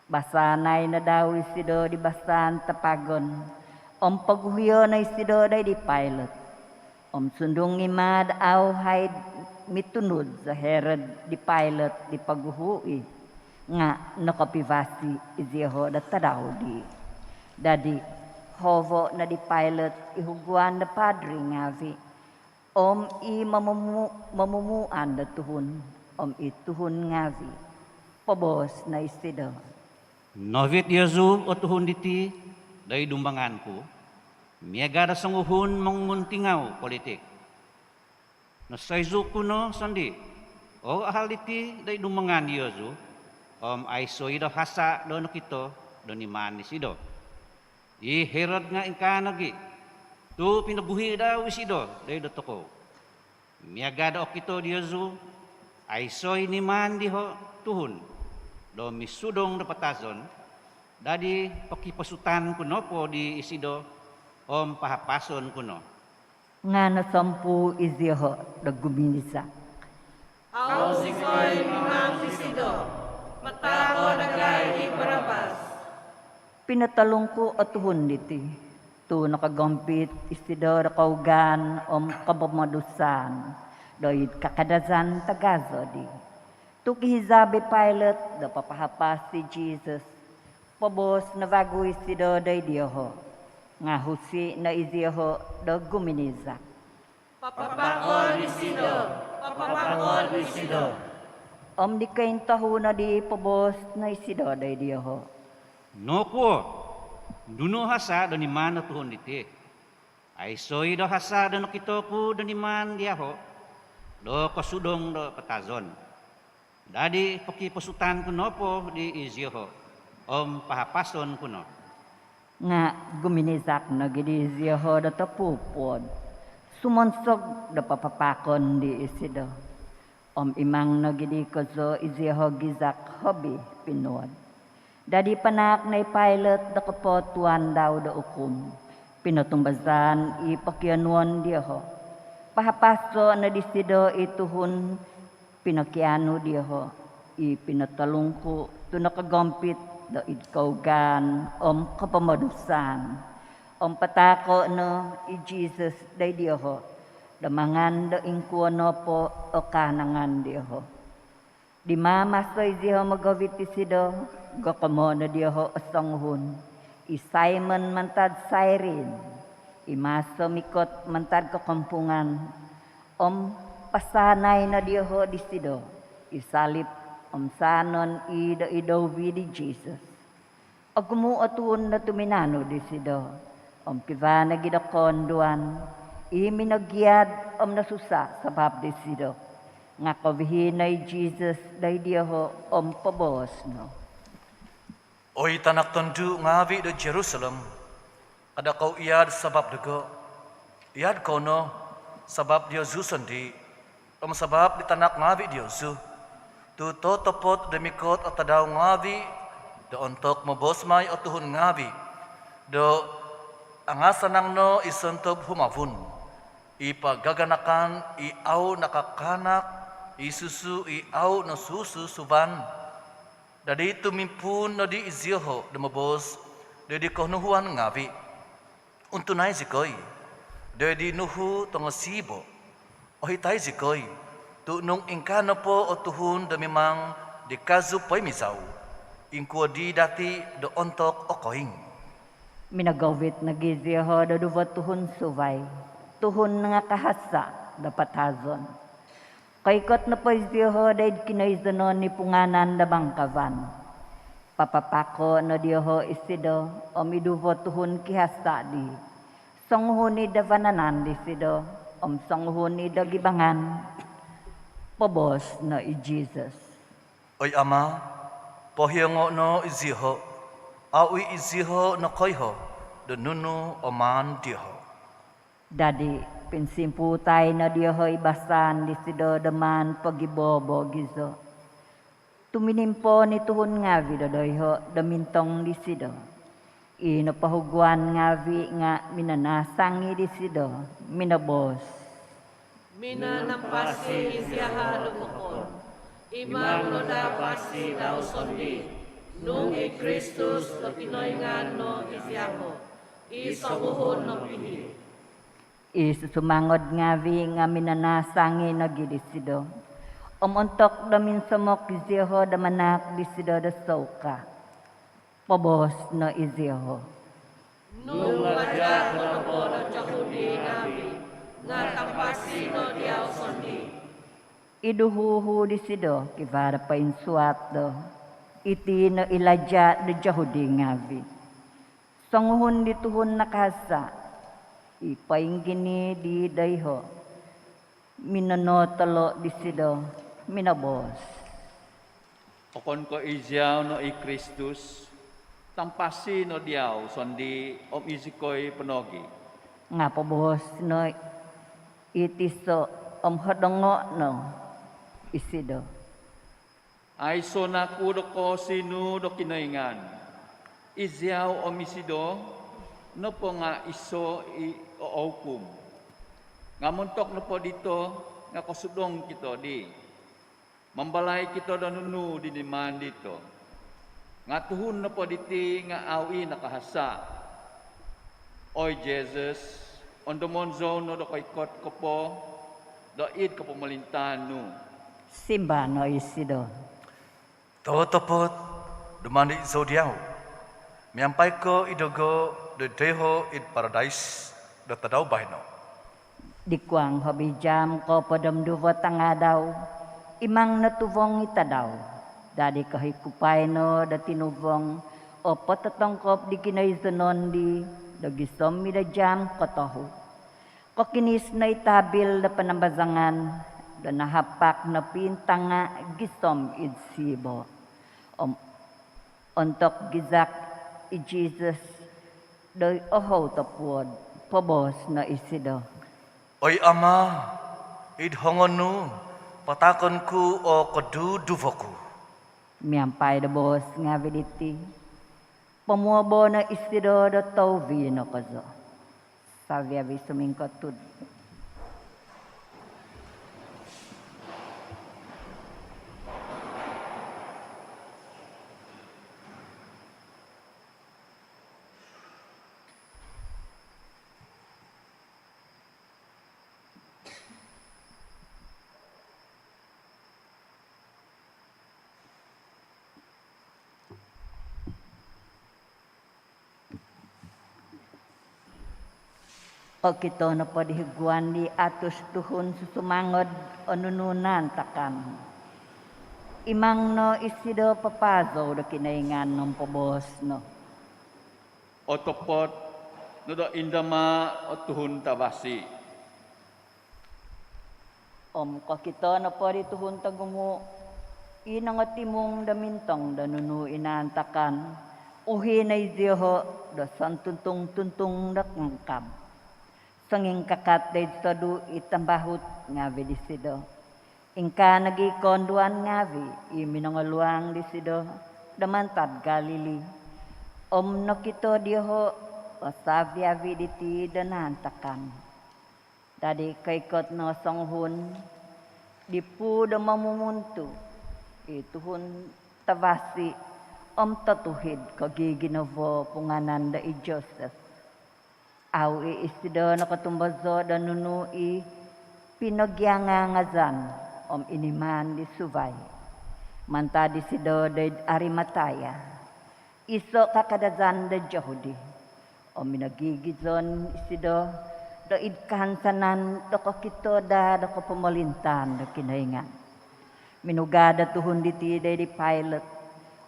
Basaanai no dau isido di basaan tapagon, om poguhio no isido doid di Pilat. Om sundung i maa do au haid mitunud so Herod di Pilat di poguhu i, nga nokopivasi izioho do tadau dii. Dadi, hovo no di Pilat i huguan do padri ngaavi, om i momumu-, momumuan do tuhun, om i tuhun ngaavi. Poboos no isido, "Novit diozu o tuhun diti doid dumbangan ku, miaga do songuhun monguntingau politik. Nosoizu ku no sondii o ahal diti doid dumbangan diozu, om aiso i do hasa do nokito do nimaan disido. I Herod nga ingkaa nogi, tu pinoguhi dau isido doid dotokou. Miaga do okito diozu, aiso i nimaan diho tuhun do misudong do patazon, dadi pokiposutan ku nopo dii isido, om pahapason ku no." Nga nosompuu izioho do guminizak, "Au zikoi mimang disido, pataako dagai i Barabas." Pinotolungku o tuhun diti, tu nokogompit isido do kougaan om kopomodusan doid kakadazan tagazo dii. Tu kihizab i Pilat do papahapas di Jisus, poboos no vagu isido doid dioho, nga husi no izioho do guminizak, "Papapakon isido, papapakon isido." Om di kointohu nodi poboos no isido doid dioho, "Nokuo? Nunu hasa do nimaan o tuhun diti? Aiso i do hasa do nokito ku do nimaan diaho do kosudong do patazon. Dadi pokiposutan ku nopo dii izioho, om pahapason ku no." Nga guminizak nogi dii izioho do topuupod, sumonsog do papapakon dii isido. Om imang nogi dii kozo izioho gizak hobi pinuod. Dadi panaak no i Pilat do kopotuan dau do ukum, pinotumbazaan i pokionuon dioho. Pahapaso no disido i tuhun pinokianu dioho, i pinotolungku tu nokogompit doid kougaan om kopomodusan. Om pataako no i Jisus doid dioho do mangan do ingkuo nopo o kaanangan dioho. Di maamaso izioho mogovit disido, gokomo no dioho o songuhun, i Simon mantad Sairin, i maso mikot mantad kokompungan, om pasaanai no dioho disido i salip om saanon i do id doubi di Jisus. Ogumu o tuhun do tuminanud disido, om kivaa nogi do koonduan i minogiad om nosusa sabap disido. Nga kovihi no i Jisus doid dioho om poboos no, "Oi tanak tondu ngaavi do Jerusalem, kada kou iad sabap dogo. Iad kou no sabap diozu sondii, om sabap di tanak ngaavi diozu. Tu totopot do mikot o tadau ngaavi do ontok moboos mai o tuhun ngaavi do angasanang no i sontob humavun, i pagaganakan i au nakakaanak, i susu i au nosususuvan. Dadi tumimpuun nodi izioho' do moboos do id di konuhuan ngaavi', "Untunai zikoi do id di nuhu tongosiibo', ohitai zikoi, tu' nung ingkaa nopo o tuhun do mimang di kazu poimizau, ingkuo di dati' do ontok o koing?" Minogovit nogi izioho' do duvo tuhun suvai, tuhun nangakahasa' do patazon. Koikot nopo izioho' do id kinoizonon i pungaanan do Bangkavan, papapako' no dioho' isido om i duvo tuhun kihasa' dii, songuhun id vanan disido om songuhun id gibangan. Poboos no i Jisus, "Oi Ama', pohiongo' no izioho', au' i' izioho' nokoiho' do nunu o maan dioho'." Dadi pinsimpuutai no dioho' i basaan disido do maan pogibobogizo. Tuminimpoon i tuhun ngaavi' do doiho' do mintong disido. I nopohuguan ngaavi' nga' minanaasangi disido, minoboos, "Minanampasi iziaha' do vokon. Imang no daa pasi dau sondii' nung i Kristus do Kinoingan no iziaho', i songuhun nopihi'." I susumangod ngaavi' nga' minanaasangi nogi disido. Om ontok do minsomok izioho' do manaak disido do souka', poboos no izioho', "Nung laja' ko nopo do Jahudi ngaavi', nga' tampasi no diau sondii'." I duhuhu disido kivaa do poinsuat do, "Iti no i laja' do Jahudi ngaavi'." Songuhun di tuhun nakahasa' i poingginii di doiho' minonootolo' disido, minoboos, "Okon ko' iziau no i Kristus? Tampasi no diau sondii' om izikoi po nogi'." Nga' poboos no i tiso' om hodongo' no isido, "Aiso' naku do koosinu do Kinoingan. Iziau om isido nopo nga' iso' i ouhukum. Nga' montok nopo dito nga' kosudong kito dii. Mambalai kito do nunu di nimaan dito. Nga' tuhun nopo diti nga' au' i' nakahasa'. Oi Jisus, ondomon zou no do koikot ko po do id kopomolintaan nu." Simba no isido, "Totopot do mandi zou diau, miampai ko id dogo do doiho' id paradais do tadau baino." Dikuang hobi jaam koopod om duvo tangaadau, imang no tuvong i tadau. Dadi kohikupai no do tinuvong o pototongkop di kinoizonon dii do gisom id jaam kotohu. Kokinis no i tabil do panambazangan do nahapak no piintanga' gisom id siibo'. Om ontok gizak i Jisus do ohou topuod, poboos no isido, "Oi Ama', id hongon nu pataakon ku o koduduvo ku." Miampai do boos ngaavi' diti, pomuobo no isido do touvi no kozo. Savi-avi sumingkotud. Kokito nopo di higuan di atus tuhun susumangod o nunu naantakan, imang no isido papaazou do Kinoingan om poboos no, "Otopot no do indamaa o tuhun tavasi." Om kokito nopo di tuhun togumu i nongotimung do mintong do nunu i naantakan, uhi no izioho' do sontuntung-tuntung do kangkab. Songingkakat do id sodu i tambahut ngaavi' disido. Ingkaa nogi koonduan ngaavi' i minongoluang disido do mantad Galili. Om nokito dioho' o savi-avi diti do naantakan. Dadi koikot no songuhun di puu do momumuntu i tuhun tavasi om totuhid koginavo pungaanan do i Joseph. Au i' isido nokotumbozo do nunu i pinogiangangazan om iniman di suvai. Mantad isido doid Arimataya, iso' kakadazan do Jahudi. Om minogigizon isido doid kahansanan do kokito daa do kopomolintaan do Kinoingan. Minugad o tuhun diti doid di Pilate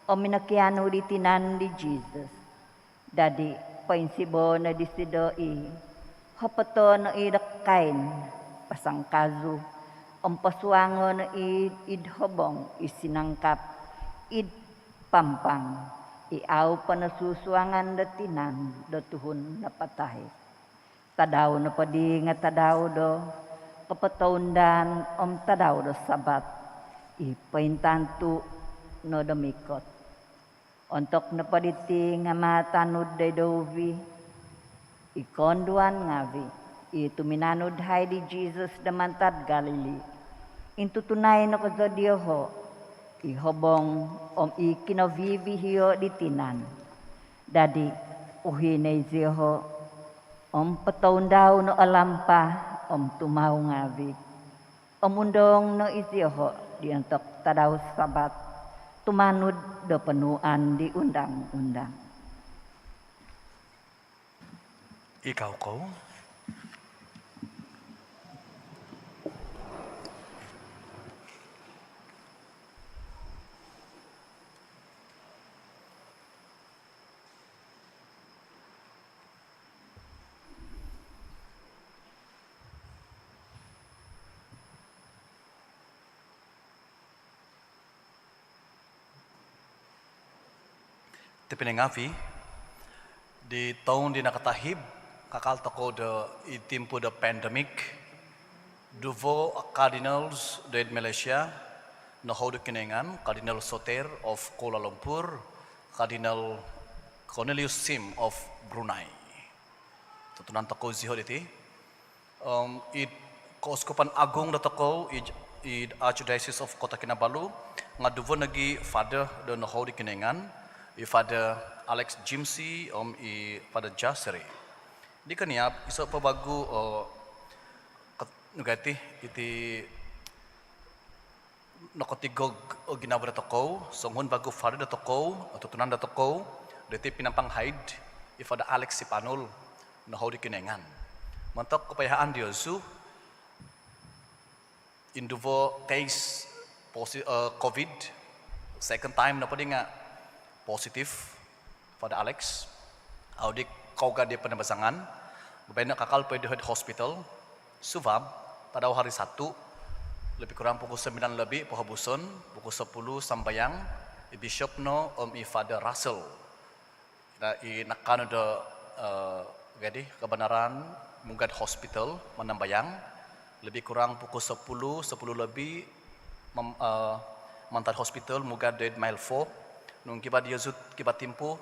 om minokianu di tinan di Jisus. Dadi poinsibo no disido i', hopoto' no i' do kain pasangkazu om posuango' no i' id hobong i sinangkap id pampang i au po nosusuangan do tinan do tuhun napatai. Tadau nopoddi nga' tadau do kopotoundaan om tadau do Sabat i pointantu no do mikot. Ontok nopo diti nga' matanud doid douvi i koonduan ngaavi' i tuminanud hai di Jisus do mantad Galili. Intutunai no kozo dioho' i hobong om i kinovivihio' di tinan. Dadi uhi' no izioho' om potoundau no o lampa om tumau ngaavi'. Om undong no izioho' di ontok tadau Sabat tumanud do ponuuan di undang-undang. Ikau kou. Tobpinai ngaavi', di toun di nakatahib, kakal tokou do id timpu do pandemik, duvo o cardinals doid Malaysia nohou do Kinoingan, Cardinal Soter of Kuala Lumpur, Cardinal Cornelius Sim of Brunei. Tutunan tokou zioho' diti. Om id Keuskupan Agung dotokou id, id Archdiocese of Kota Kinabalu, nga' duvo nogi' Father do nohou di Kinoingan, i Father Alex Jimsy om i Father Jasri. Di koniab, iso' po vagu o ket-, nu gati, iti nokotigog o ginavo dotokou, songuhun vagu Father dotokou, o tutunan dotokou, diti Penampang Haid, i Father Alex Sipanul, nohou di Kinoingan. Montok kopoihaan diozu, induvo case posi-, eh, COVID, second time nopo di nga' positif, Father Alex, au di kaugad di panambazangan, baino kakal po id hospital. Suvab, tadau hari Sabtu, lebih kurang pukul sembilan lebih pohobuson, pukul sepuluh sambayang, i Bishop no om i Father Russell. Ino i nakaanu do, eh, gadi, kebenaran mugad hospital manambayang, lebih kurang pukul sepuluh, sepuluh lebih mem-, eh, mantad hospital mugad doid Mile Four, nung kiva diozu, kiva timpu,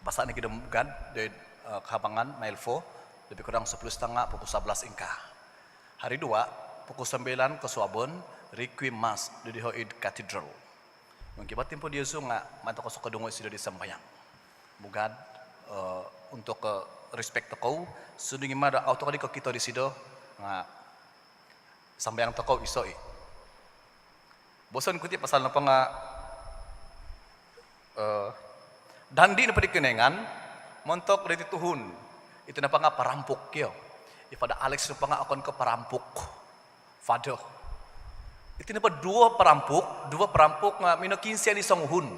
basa' nogi do mugad doid, eh, kahabangan Mile Four, lebih kurang sepuluh setengah, pukul sebelas ingkaa. Hari Dua, pukul sembilan kosuabon, Requiem Mass do diho id Cathedral. Nung kiva timpu diozu nga' maan tokou sokodungo isido di sambayang. Mugad, eh, untuk, eh, respect tokou, sundung i' ma do au tokou di kokito disido, nga' sambayang tokou iso' i'. Boson ku ti pasal nopo nga', eh, dandi nopo di Kinoingan montok diti tuhun. Iti nopo nga' parampuk kio. I Father Alex nopo nga' okon ko' parampuk Father. Iti nopo duvo parampuk, duvo parampuk nga' minokiinsian i songuhun.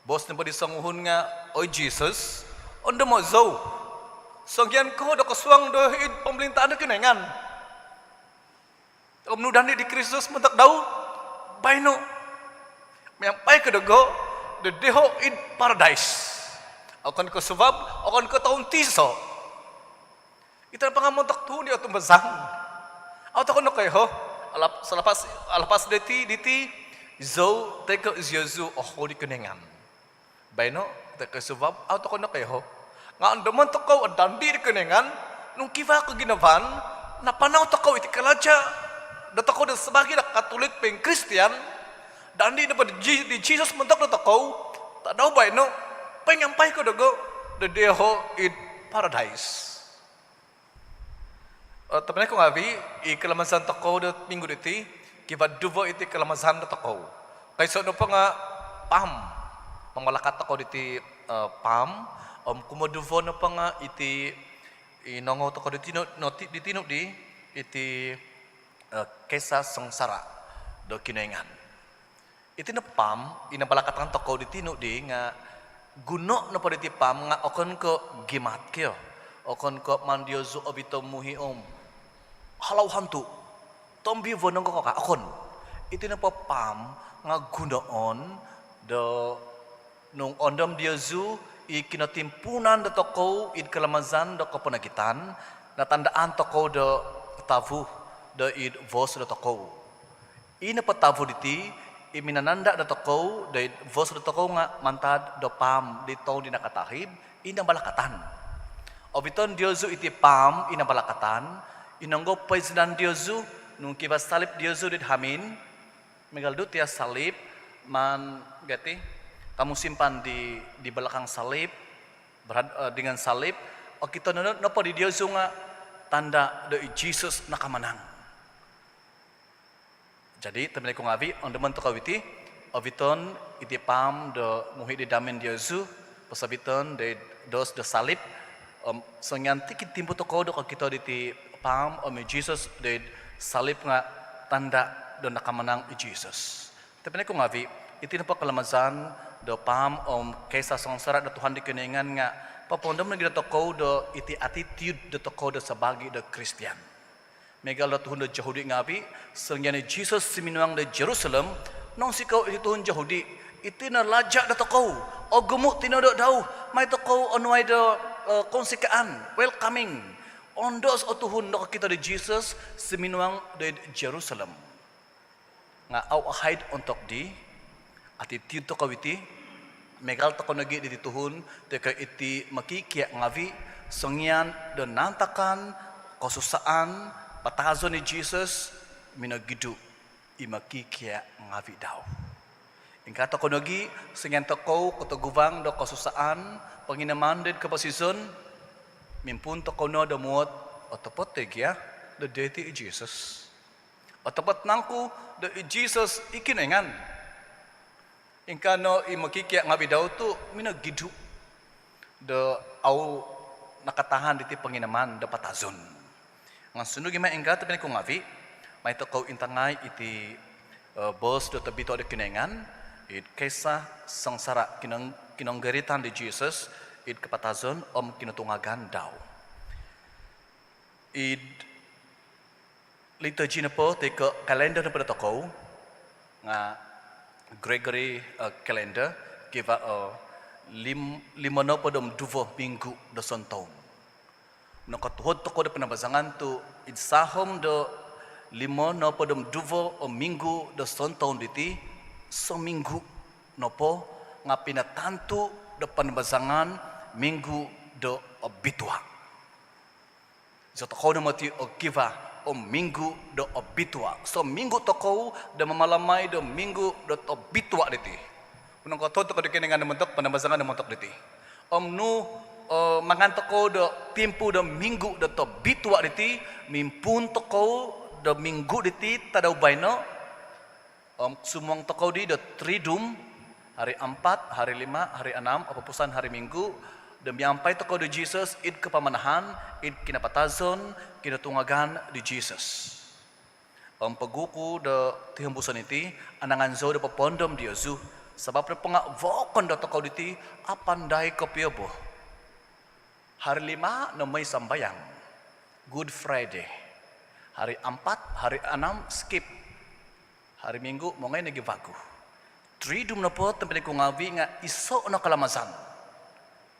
Boos nopo di songuhun nga', "Oi Jisus, ondomo zou songian ko do kosuang do id pomolintaan do Kinoingan." Om nunu dandi di Kristus montok dau? Baino, miampai ko dogo do diho id paradais. Okon ko' suvab, okon ko' toun tiso. Iti nopo nga' montok tuhun di otumbazaan. Au tokou nokoiho, alap-, salapas, alapas diti, diti, zou toi ko' iziozu nohou di Kinoingan. Baino, toi ko' suvab, au tokou nokoiho. Nga' ondomon tokou o dandi di Kinoingan, nung kiva koginavaan, napanau tokou iti kalaja' dotokou do sabaagi do Katolik poingkristian, Dandi nopo di, di Jesus montok dotokou, tadau baino, poingampai kou dogo do dioho id paradise. Eh, tobpinai ku ngaavi, i kalamazan tokou do minggu diti, kivaa duvo iti kalamazan dotokou. Koiso nopo nga Palm, mamalakat tokou diti, eh, Palm, om kumoduvo nopo nga iti i nongou tokou di tinu, noti, di tinu di, iti, eh, kisah sengsara do Kinoingan. Iti no Palm, i nabalakatan tokou di tinu di nga guno nopo diti Palm nga okon ko gimat kio. Okon ko maan diozu ovito muhi om halau hantu, tombivo nonggo ko ka, okon. Iti nopo Palm nga gunoon do nung ondomon diozu i kinotimpuunan dotokou id kalamazan do koponogitan, natandaan tokou do tavu do id vos dotokou. I nopo tavu diti, i minananda dotokou do id vos dotokou nga mantad do Palm di toun di nakatahib, i nabalakatan. Oviton diozu iti Palm i nabalakatan, i nonggo poizinan diozu, nung kivaa salib diozu id hamin, miagal do tia salib, maan gati, kamu simpan di, di belakang salib, berhad-, eh, dengan salib, okito no, nopo di diozu nga tanda do i Jesus nakamanang. Jadi, tobpinai ku ngaavi, ondomon tokou iti, oviton iti Palm do muhi di hamin diozu, posoviton do id dos do salib, om songian tikid timpu tokou do kokito diti Palm om i Jesus do id salib nga tanda do nakamanang i Jesus. Tobpinai ku ngaavi, iti nopo kalamazan do Palm om kisah sengsara do Tuhan di Kinoingan nga popoondom nogi dotokou do iti attitude dotokou do sabaagi do Kristian. Miagal do tuhun do Jahudi ngaavi, songian i Jesus suminuang do Jerusalem, nonsikou iti tuhun Jahudi, iti no laja dotokou, ogumu tinodo dau, mai tokou onuai do, eh, kounsikaan, welcoming. Ondos o tuhun do kokito di Jesus suminuang do id Jerusalem. Nga au ahaid ontok di, attitude tokou iti, miagal tokou nogi diti tuhun, toi ko iti mokikia ngaavi, songian do naantakan, kosusaan, patazon i Jesus, minogidu i mokikia ngaavi dau. Ingkaa tokou nogi, songian tokou kotoguvang do kosusaan, ponginaman do id koposizon, mimpuun tokou no do muot, otopot toi gia, do doiti i Jesus. Otopot nangku do i Jesus i Kinoingan? Ingkaa no i mokikia ngaavi dau tu minogidu do au nakatahan diti ponginaman do patazon. Nga sundung i mai ingkaa, tobpinai ku ngaavi, mai tokou intangai iti, eh, boos do tobitua do Kinoingan, id kisah sengsara kinong-, kinonggoritan di Jesus, id kapatazon om kinotungagan dau. Id liturgi nopo toi ko kalendar nopo dotokou nga Gregory, eh, calendar, kivaa, eh, lim-, limo nohopod om duvo minggu do sontoun. Nokotuhod tokou do panambazangan tu id sahom do limo nohopod om duvo o minggu do sontoun diti, sominggu nopo nga pinatantu do panambazangan minggu do obitua. Izotokou no moti o kivaa o minggu do obitua. Sominggu tokou do mamalamai do minggu do obitua diti. Nung kotuhod tokou do Kinoingan do montok, panambazangan do montok diti. Om nung, eh, mangan tokou do timpu do minggu do obitua diti, mimpuun tokou do minggu diti tadau baino, om sumuang tokou di do Triduum, hari ampat, hari lima, hari anam, opupusan hari Minggu, do miampai tokou di Jesus id kapamanahan, id kinapatazon, kinotungagan di Jesus. Om poguhu do tihombuson iti, anangan zou do popoondom diozu, sabap nopo nga vookon dotokou diti apandai kopio bo. Hari lima no moi sambayang, Good Friday. Hari ampat, hari anam skip. Hari Minggu mongoi nogi vagu. Triduum nopo, tobpinai ku ngaavi, nga iso no kalamazan.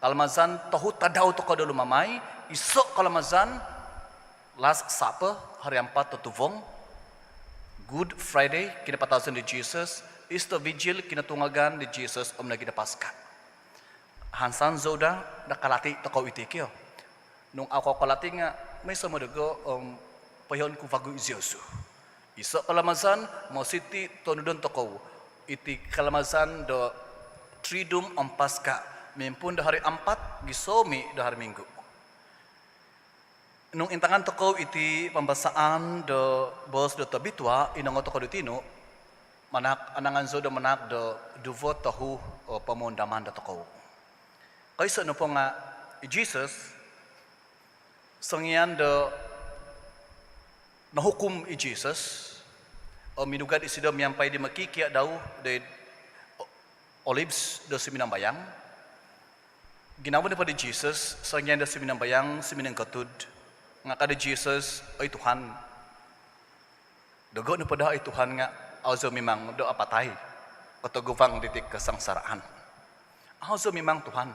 Kalamazan tohu tadau tokou do lumamai, iso kalamazan, Last Supper, hari ampat do tuvong, Good Friday, kinapatazon di Jesus, Easter Vigil, kinotungagan di Jesus, om nogi do Paska. Hansan zou daa, nakalati tokou iti kio. Nung au kou kalati nga, moi somodego, om poihoon ku vagu iziozu. Iso kalamazan, mositi tonudon tokou. Iti kalamazan do Triduum om Paska, mimpuun do hari Ampat gisom i' do hari Minggu. Nung intangan tokou iti pambasaan do boos do tobitua' i nongou tokou di tinu, manahak, anangan zou do manahak do duvo tohu o pomundaman dotokou. Koiso' nopo nga' i Jesus, songian do nohukum i Jesus, o minugad isido miampai di mokikia' dau doid Olives do suminambayang. Ginavo nopo di Jesus, songian do suminambayang, suminingkotud, nga' ka di Jesus, "Oi Tuhan, dogo' nopo daa, oi Tuhan, nga' au zou mimang do apatai kotoguvang diti kosongsaraan. Au zou mimang, Tuhan."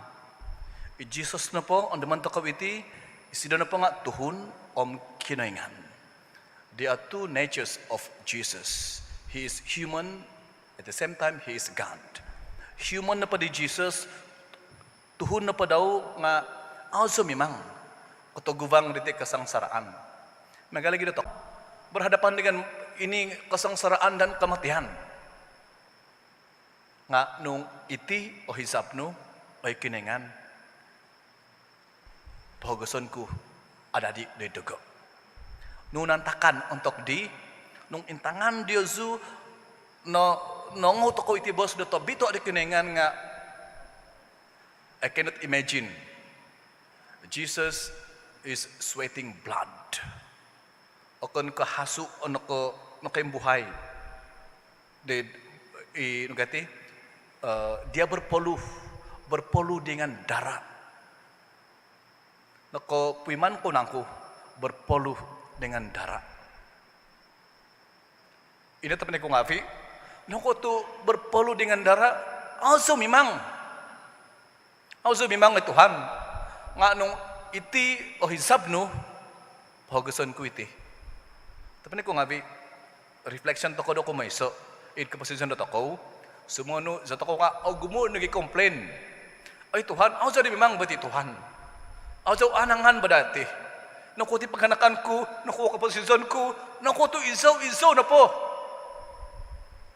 I Jesus nopo, ondomon tokou iti, isido nopo nga' tuhun om Kinoingan. There are two natures of Jesus. He is human, at the same time, he is God. Human nopo di Jesus, tuhun nopo dau nga' au zou mimang kotoguvang diti kosongsaraan. Miagal nogi' do tokou berhadapan dengan ini kesengsaraan dan kematian. Nga' nung iti o hisab nu, oi Kinoingan, pohogoson ku adadi doid dogo'. Nunu nantakan ontok di, nung intangan diozu no, nongou tokou iti boos do tobitua' di Kinoingan nga', I cannot imagine. Jesus is sweating blood. Okon ko' hasu' o noko, nokoimbuhai. Di, i, nugati, eh, dia berpeluh, berpeluh dengan darah. Nokopuiman kou nangku berpeluh dengan darah. Ino tobpinai ku ngaavi', nokuo tu berpeluh dengan darah, au zou mimang. Au zou mimang, oi Tuhan. Nga' nung iti o hisab nu, pohogoson ku iti. Tobpinai ku ngaavi', reflection tokou do kumoiso', id koposizon dotokou, sumonu, zi tokou nga' ogumu' nogi' complain. Oi Tuhan, au zou di mimang bo iti, Tuhan. Au zou anangan bo daa iti. Nokuo ti paganakan ku, nokuo koposizon ku, nokuo tu izou, izou nopo.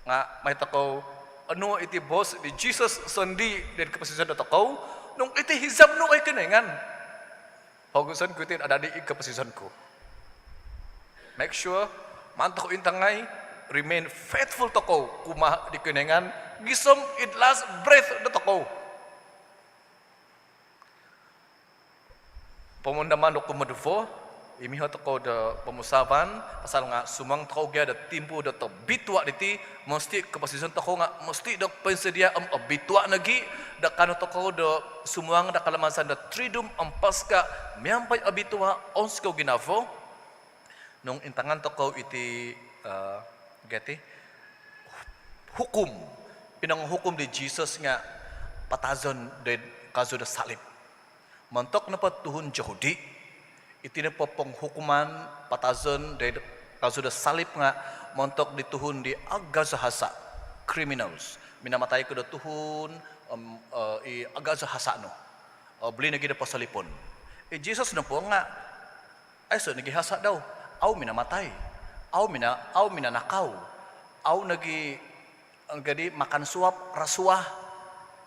Nga' maai tokou onuo' iti boos di Jesus sondii' doid koposizon dotokou, nung iti hisab nu, oi Kinoingan, pohogoson ku iti adadi id koposizon ku. Make sure, maan tokou intangai, remain faithful tokou kumaa di Kinoingan, gisom id last breath dotokou. Pomundaman do kumoduvo, imiho tokou do pomusaavan, pasal nga' sumuang tokou gia do timpu do tobitua' diti, mositi' koposizon tokou nga' mositi' do poinsodia' om obitua' nogi', do kaanu tokou do sumuang do kalamazan do Triduum om Paska, miampai obitua', ounsikou ginavo. Nung intangan tokou iti, eh, gati, hukum, pinongohukum di Jesus nga' patazon doid kazu do salib. Montok nopo tuhun Jahudi, iti nopo ponghukuman patazon doid kazu do salib nga' montok di tuhun di agazo hasa', criminals. Minamatai ko do tuhun, om, eh, i agazo hasa' nu. Eh, buli nogi' do posolipon. I Jesus nopo nga' aiso' nogi' hasa' dau. Au minamatai. Au mina-, au minanakau. Au nogi', eh, gadi makan suap, rasuah.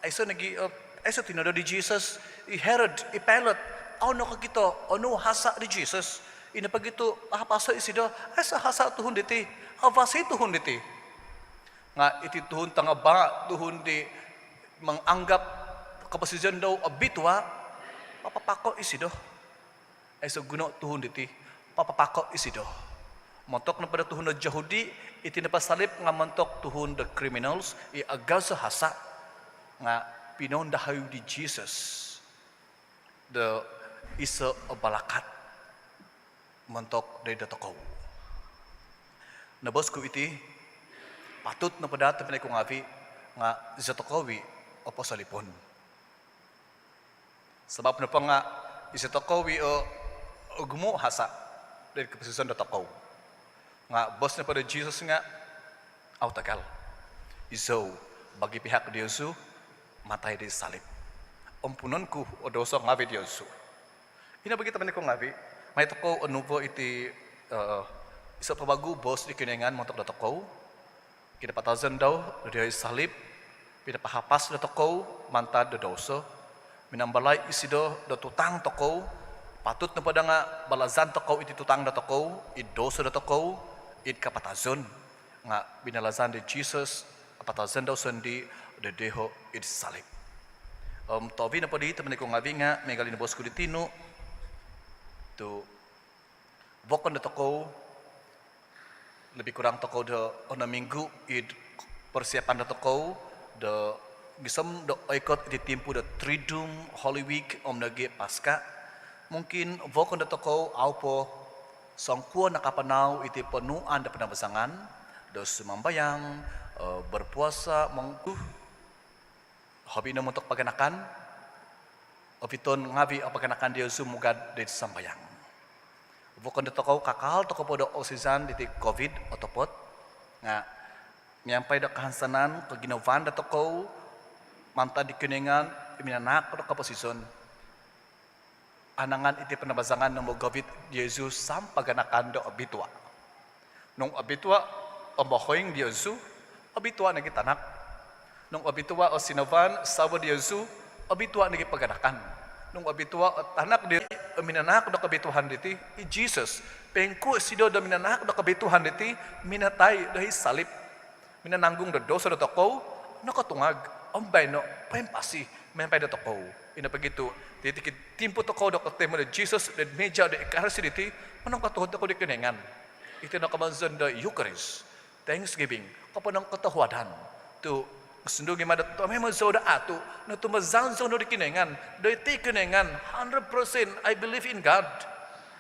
Aiso' nogi', eh, aiso' tinodo di Jesus. I Herod, i Pilate, au nokokito onu hasa' di Jesus. Ino pogi tu' ahapaso' isido, aiso' hasa' tuhun diti. Avasi tuhun diti. Nga' iti tuhun tangabaa', tuhun di manganggap koposizon dau obitua', papapako' isido. Aiso' guno tuhun diti, papapako' isido. Montok nopo do tuhun do Jahudi, iti nopo salib nga' montok tuhun do criminals, i agazo hasa', nga' pinoundahau di Jesus do iso' o balakat montok doid dotokou. Noboos ku iti, patut nopo daa tobpinai ku ngaavi' nga' zi tokou i' o posolipon. Sabap nopo nga' zi tokou i' o ogumu' hasa' doid koposizon dotokou. Nga' boos nopo do Jesus nga', au tagal. Izou, bagi pihak diozu, matai doid salib. Ompunon ku o douso ngaavi' diozu. Ino pogi tobpinai ku ngaavi', mai tokou onuvo iti, eh, iso' po vagu boos di Kinoingan montok dotokou. Kinapatazon dau do id salib, pinapahapas dotokou mantad do douso. Minambalai isido do tutang tokou, patut nopo do nga balazan tokou iti tutang dotokou, id douso dotokou, id kapatazon. Nga binalazan di Jesus, kapatazon dau sondii do doiho id salib. Om tohuvi nopo dii, tobpinai ku ngavi, nga miagal i noboos ku di tinu, tu vokon dotokou, lebih kurang tokou do onom minggu id persiapan dotokou do gisom do oikot iti timpu do Triduum, Holy Week, om nogi Paska. Mungkin vokon dotokou au po songkuo nakapanau iti ponuan do panabazangan do sumambayang, eh, berpuasa, mongkuh. Hobi no montok paganakan, oviton ngavi o paganakan diozu mugad id sambayang. Vokon dotokou, kakal tokou po do oosizan diti COVID otopot, nga miampai do kahansanan, koginavaan dotokou mantad di Kinoingan i minanahak do koposizon, anangan iti panabazangan do mogovit diozu sampaganakan do obitua. Nung obitua o mohoing diozu, obitua nogi tanak. Nung obitua o sinavaan, savo diozu, obitua nogi paganakan. Nung obitua o tanak diozu, o minanahak do kobituaan diti, i Jesus, poingkuo isido do minanahak do kobituaan diti, minatai do id salib. Minananggung do douso dotokou, nokotungag, om baino poimpasi miampai dotokou. Ino pogi tu, iti tikid timpu tokou do kotoimo di Jesus do id mija do Ekaristi diti, monongkotohuad tokou di Kinoingan. Iti no komozon do Eucharist, Thanksgiving, koponongkotohuadan. Tu sundung i mada tomoimo zou do aatu, notumbazaan zou no di Kinoingan, do iti Kinoingan, hundred percent I believe in God.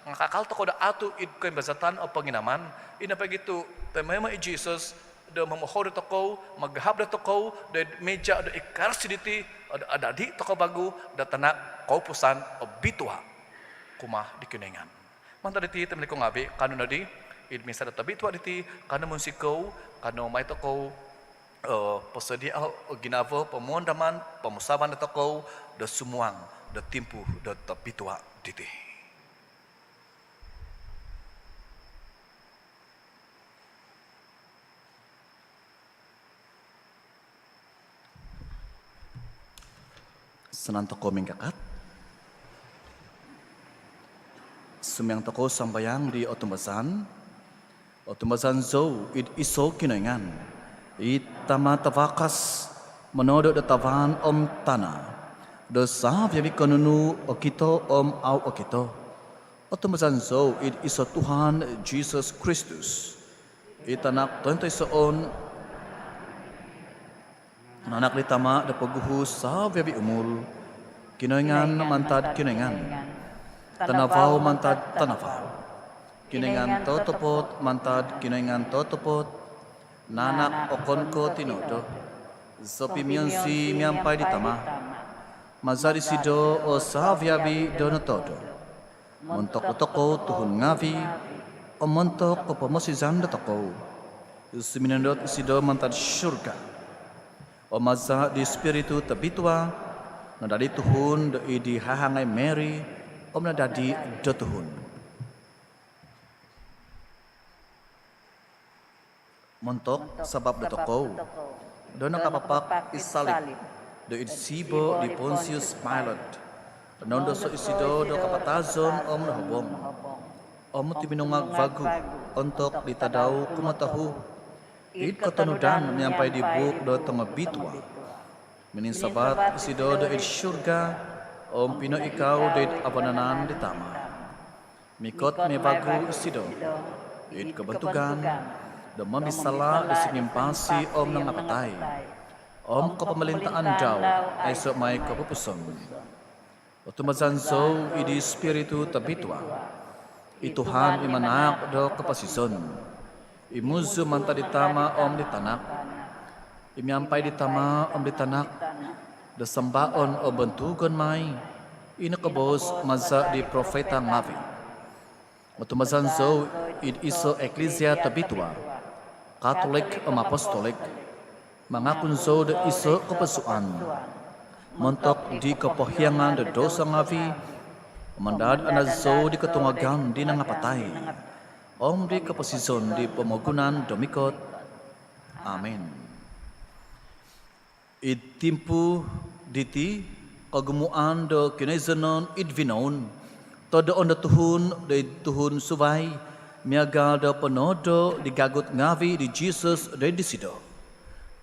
Nga kakal tokou do aatu id koimbazatan o ponginaman, ino pogi tu tomoimo i Jesus, do momohou dotokou, magahap dotokou do id mija do Ekaristi diti, do adadi tokou vagu do tanak koupusan obitua kumaa di Kinoingan. Mantad diti, tobpinai ku ngavi, kanou nodi id misa do tobitua diti, kanou munsikou, kanou mai tokou, eh, posodia o ginavo, pomuhandaman, pomusavan dotokou do sumuang do timpu do tobitua diti. Sanang tokou mingkakat. Sumambayang tokou sambayang di otumbazaan. Otumbazaan zou id iso Kinoingan, i Tama tavakas, monodo do tavan om tana, do savi-avi ko nunu okito om au okito. Otumbazaan zou id iso Tuhan Jesus Kristus, i Tanak tointoisoon, naanak di Tama do poguhu savi-avi umul, Kinoingan mantad Kinoingan, tanavau mantad tanavau, Kinoingan totopot mantad Kinoingan totopot, naanak okon ko tinodo, sopimionsi miampai di Tama. Maza disido o savi-avi do notodo. Montok dotokou tuhun ngavi, om montok kopomosizan dotokou, suminondot isido mantad surga. Om maza di Spiritu Tobitua, nadadi tuhun do id di hahangai Mary, om nadadi do tuhun. Montok sabap dotokou do nakapapak id salib do id sibo di Pontius Pilate, noundoso isido do kapatazon om nohobong, om tuminungag vagu ontok di tadau kumotohu, id kotonudan miampai di buuk do tongobitua. Mininsavat isido do id surga, om pinoikau do id avanan di Tama. Mikot mai vagu isido id kobontugan do momisala do singimpasi om nangapatai, om kopomolintaan dau aiso mai kopupuson. Otumbazaan zou id di Spiritu Tobitua, i Tuhan i manahak do koposizon, i muzu mantad di Tama om di Tanak, i miampai di Tama om di Tanak do sambaon om bontugon mai, i nokoboos maza di profeta ngavi. Otumbazaan zou id iso Eklisia tobitua, Katolik om Apostolik. Mangakun zou do iso koposuan montok di kopohiangan do douso ngavi, om andad-andad zou di kotungagan di nangapatai, om di koposizon di pomogunan do mikot. Amin. Id timpu diti, kogumuan do kinoizonon id vinoun, todoon do tuhun doid tuhun suvai, miaga do ponodo di gagut ngavi di Jisus doid disido.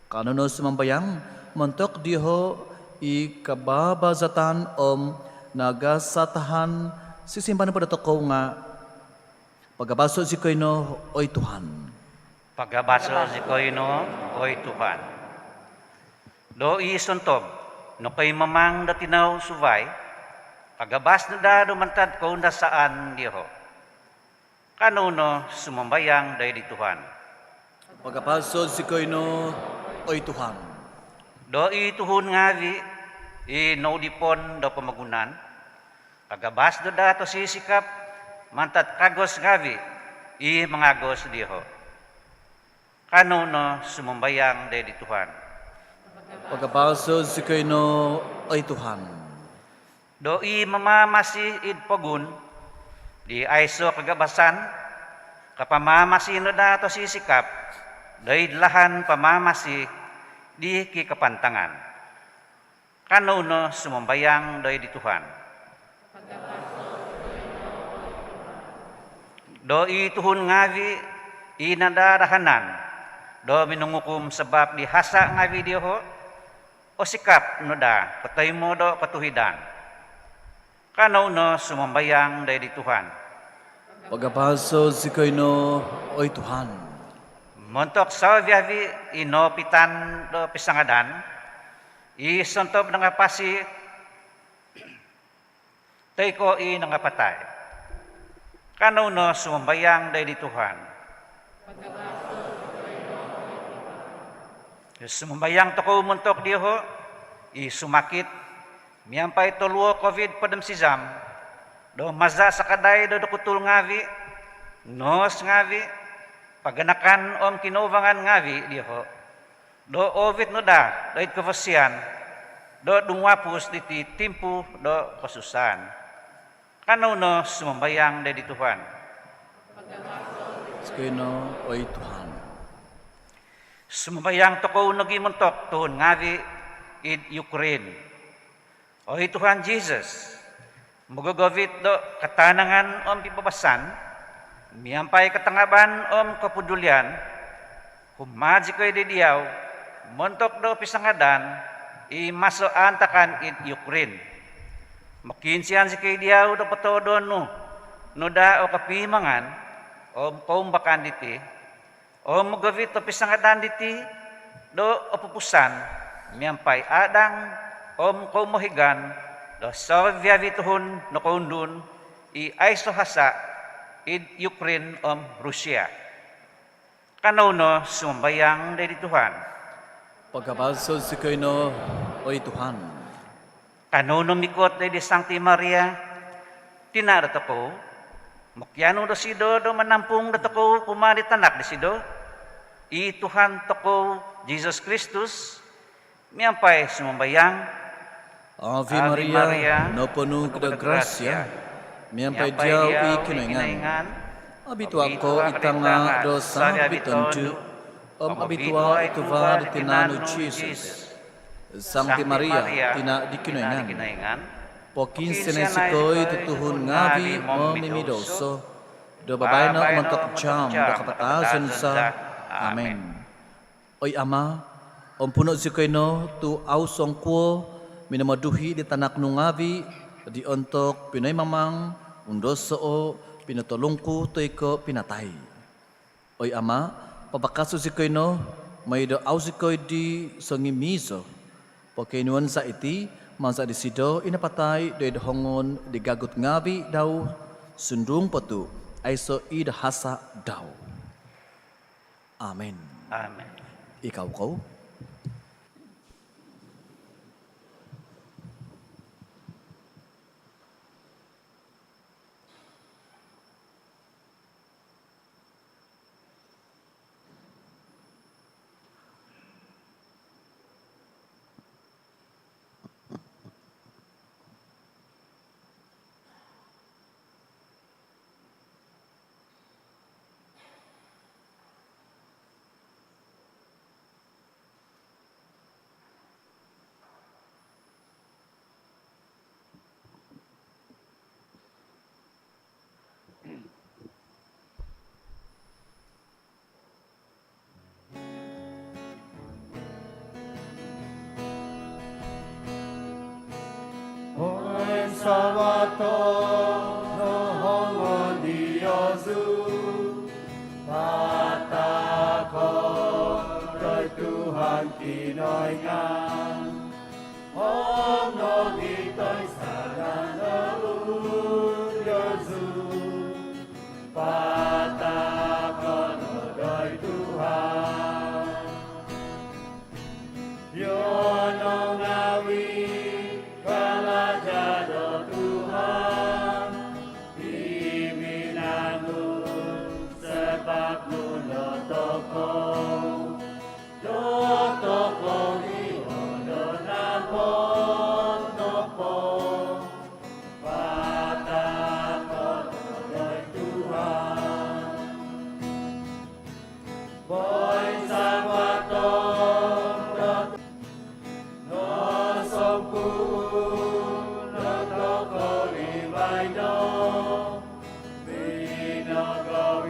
Kanou no sumambayang montok dioho i kababazatan om nagasatahan, sisimbar nopo dotokou nga, pagabaso zikoi no, oi Tuhan. Pagabaso zikoi no, oi Tuhan. Do i sontob nokoimamang do tinau suvai, pagabas no daa do mantad koundasaan dioho. Kanou no sumambayang doid di Tuhan. Pagabaso zikoi no, oi Tuhan. Do i tuhun ngavi i noudipon do pomogunan, pagabas no daa tosisikap mantad kagos ngavi i mangagos dioho. Kanou no sumambayang doid di Tuhan. Pagabaso zikoi no, oi Tuhan. Do i mamamasi id pogun di aiso kagabasan, kapamamasi no daa tosisikap doid lahan pamamasi di kikapantangan. Kanou no sumambayang doid di Tuhan. Do i tuhun ngavi i nadadahanan do minongukum sabap di hasa ngavi dioho, osikap no daa kotoimo do kotuhidan. Kanou no sumambayang doid di Tuhan. Pagabaso zikoi no, oi Tuhan. Montok savi-avi i noopitan do pisangadan, i sontob nangapasi toi ko i nangapatai, kanou no sumambayang doid di Tuhan. Sumambayang tokou montok dioho i sumakit miampai toluo Covid hopod om sizam, do maza sakadai do dokutul ngavi, nos ngavi, paganakan om kinouvangan ngavi dioho, do oovit no daa doid kavasian do dumuvapus diti timpu do kosusaan. Kanou no sumambayang doid di Tuhan. Zikoi no, oi Tuhan. Sumambayang tokou nogi montok tuhun ngavi id Ukraine. Oi Tuhan Jisus, mogogovit do katanangan om pibabasan miampai katangaban om kopodulian, humaad zikoi doid diau montok do pisangadan i maso aantakan id Ukraine. Mokiinsian zikoi diau do potoodon nu no daa o kopiimangan om koumbakan diti, om mogovit o pisangadan diti do opupusan miampai adang om koumohigan do savi-avi tuhun nokoundun i aiso hasa id Ukraine om Rusia. Kanou no sumambayang doid di Tuhan. Pagabaso zikoi no, oi Tuhan. Kanou no mikot doid di Sangti Maria, tina dotokou, mokianu dosido do manampung dotokou kumaa di tanak disido, i Tuhan tokou Jisus Kristus, miampai sumambayang. Ave Maria, noponu ko do grasia, miampai diau i Kinoingan. Obitua ko id tanga do savi-avi tondu, om obitua i tuva di tinan nu Jisus. Sangti Maria, tina di Kinoingan, pokiinsianai zikoi tu tuhun ngavi momimidoso, do babaino om ontok jaam do kapatazon za. Amin. Oi Ama, ompuno zikoi no tu au songkuo minomoduhi di tanak nu ngavi di ontok pinoimamang, undosoo, pinotolungku toi ko pinatai. Oi Ama, papakaso zikoi no, moi do au zikoi di songimizo. Pokionuon za iti maza disido i napatai doid hongon di gagut ngavi dau, sundung po tu aiso id hasa dau. Amin. Amin. Ikau kou. Sabato no hongon diozu, patahakon doid Tuhan Kinoingan om nogi toinsanan doid diozu, patahakon no doid Tuhan. Io no ngavi kalaja do Tuhan i minangun sabap nunu tokou do tokou i odo napot nopo, patahakon no doid Tuhan. Poinsabaton do nosompuun do tokou i baino, minogovit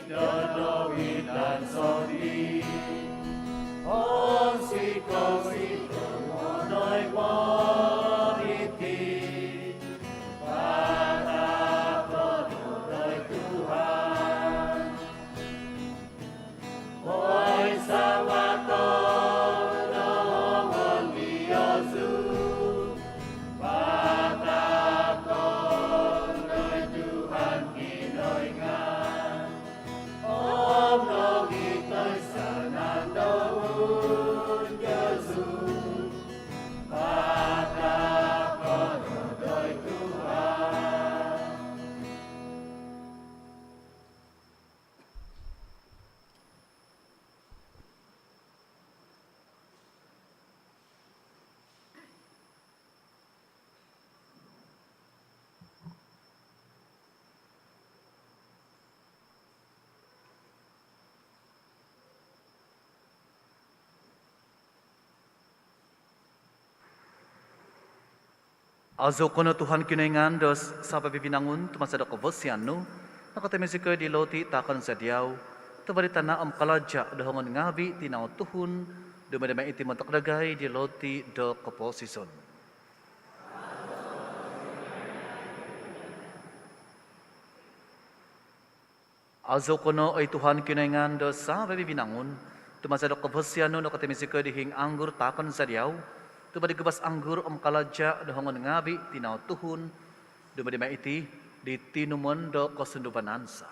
do nowitan sondii om siko-siko monoi po iti, patahakon no doid Tuhan. Poinsabaton no hongon diozu, patahakon doid Tuhan Kinoingan om nogi toinsanan doid diozu, patahakon no doid Tuhan. Azou ko no Tuhan Kinoingan do savi-avi vinangun, tu maza do kavasian nu nokotimi zikoi di loti taakon za diau, tuva' di tana' om kalaja do hongon ngaavi' tinau tuhun, dumadi mai iti montok dagai di loti do koposizon. Azou ko no, oi Tuhan Kinoingan do savi-avi vinangun, tu maza do kavasian nu nokotimi zikoi di hiing anggur taakon za diau, tuva' di guvas anggur om kalaja do hongon ngaavi' tinau tuhun, dumadi mai iti di tinumon do kosunduvanan za.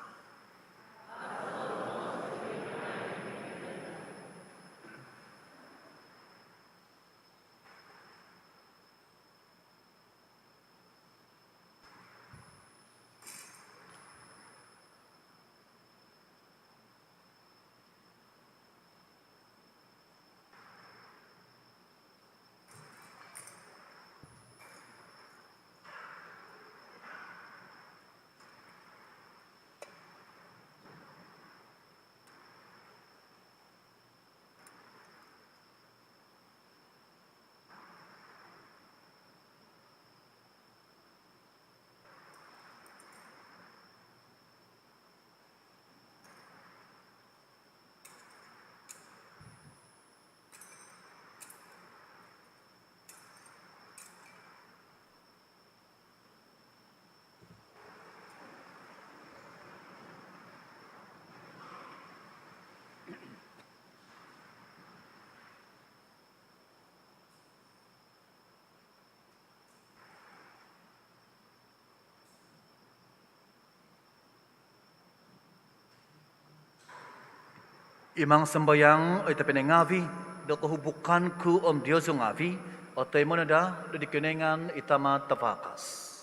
Imang sambayang, oi tobpinai ngaavi', do kohubukan ku om diozu ngaavi' otoimo no daa do di Kinoingan i Tama' Tavakas.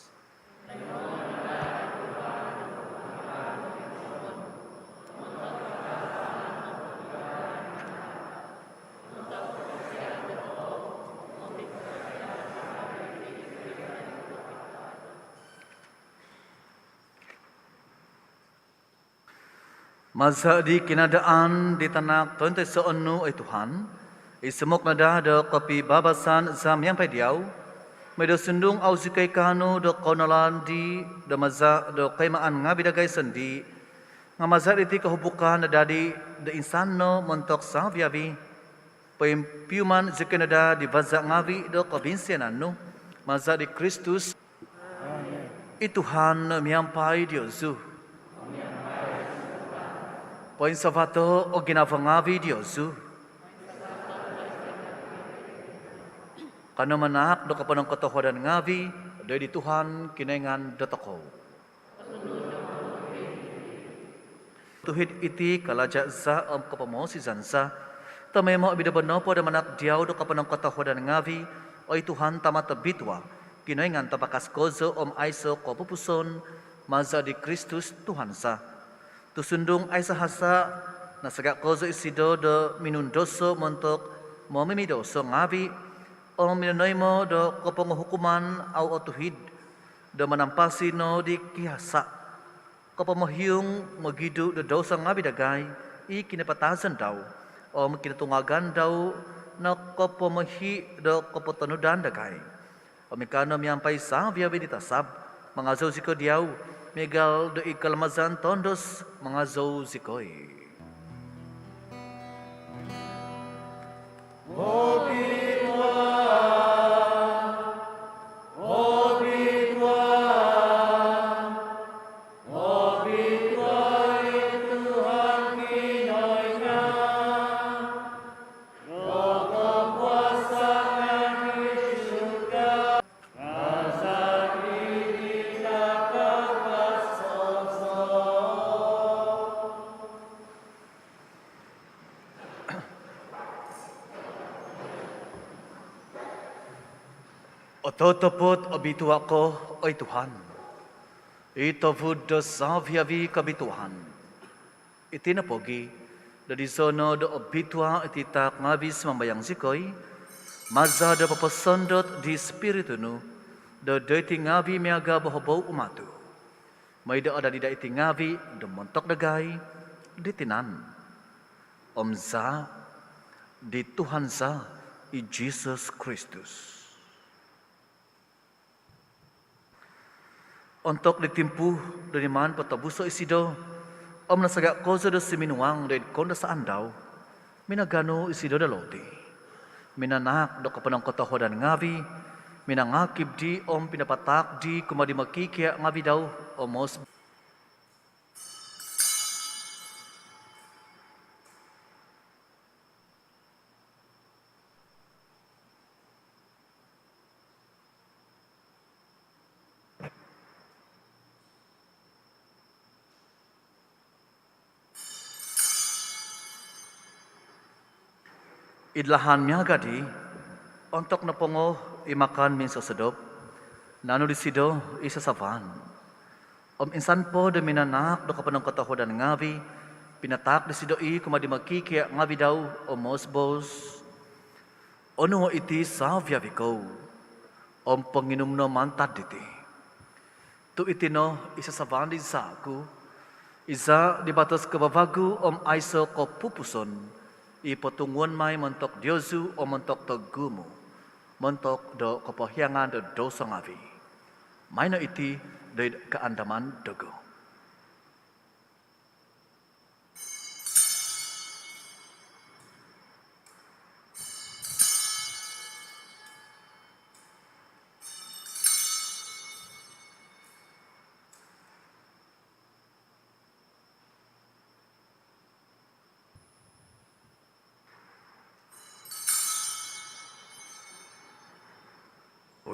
Maza' di kinadaan di Tanak tointoisoon nu, oi Tuhan, i sumuk no daa do kopibabasan za miampai diau, mooi do sundung au' zikoi kaanu do kounalan dii do maza' do koimaan ngaavi' dagai sondii', nga' maza' diti kohubukan nadadi do insan no montok savi-avi, poimpiuman zikoi no daa di vaza' ngaavi' do kobinsianan nu, Maza di Kristus. I Tuhan miampai diozu. Poinsavato' o ginavo ngavi' diozu. Kano manaak do koponongkotohuadan ngavi' do di Tuhan Kinoingan dotokou. Tuhid iti kalaja' za om kopomoosizan za, tomoimo' obidobo nopo do manaak diau do koponongkotohuadan ngavi', oi Tuhan, Tama' tobitua, Kinoingan tapakas kozo om aiso' kopupuson, maza di Kristus Tuhan za. Tu' sundung aiso' hasa', nasaga' kozo isido do minundoso montok momimidoso ngavi', om minonoimo do kopongohukuman au otuhid, do manampasi no di kihasa', kopomohiung mogidu' do douso ngavi' dagai i kinapatazon dau, om kinotungagan dau nokopomohi' do kopotonudan dagai. Om ingkaa no miampai savi-avi' di tasab, mangazou zikoi diau, miagal do id kalamazan tondos mangazou zikoi. Obitua, obitua, obitua i Tuhan Kinoingan do kokuasaan id surga. Ototopot obitua ko, oi Tuhan, i tovud do savi-avi' kobituaan. Iti nopogi', do dizo no do obitua iti taak ngavi', sumambayang zikoi, maza do poposondot di Spiritu nu do doiti ngavi' miaga' bohobou umatu, moi do adadi daa iti ngavi' do montok dagai di tinan om zaa' di Tuhan za i Jisus Kristus. Ontok di timpu do niman potobuso' isido om nasaga' kozo do suminuang do id koundasaan dau, minaganu isido do loti, minanaak do koponongkotohuadan ngavi', minangakib dii om pinapataak dii kumaa di mokikia' ngavi' dau, om mos- Id lahan miaga' dii, ontok nopongo i makan minsosodop, naanu disido i sasavan, om insan po do minanaak do koponongkotohuadan ngavi', pinataak disido i kumaa di mokikia' ngavi' dau, om mosbos: Onuo' iti savi-avi' kou, om ponginum no mantad diti. Tu' iti no i sasavan di zaa' ku, i zaa' di batos kavavagu om aiso' kopupuson, i potunguon mai montok diozu om montok togumu', montok do kopohiangan do douso ngavi'. Maino iti do id kaandaman dogo.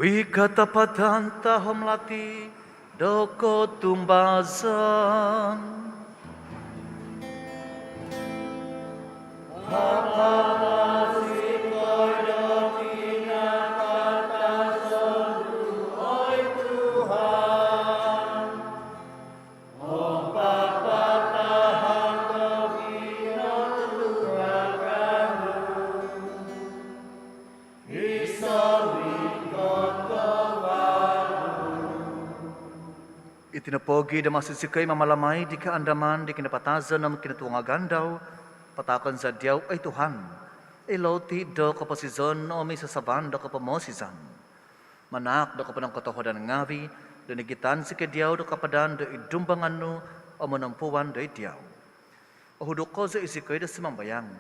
Wi katapatan tahom lati do kotumbazaan. Papatasi ko do kinapatazon nu, oi Tuhan. Iti nopogi' do maso zikoi mamalamai di kaandaman di kinapatazon om kinotungagan dau, pataakon za diau, oi Tuhan, i loti do koposizon om i sasavan do kopomoosizan. Manaak do koponongkotohuadan ngavi' do nigitan zikoi diau do kapadan do id dumbangan nu om monompuan do id diau. Ohuduk kozo i zikoi do sumambayang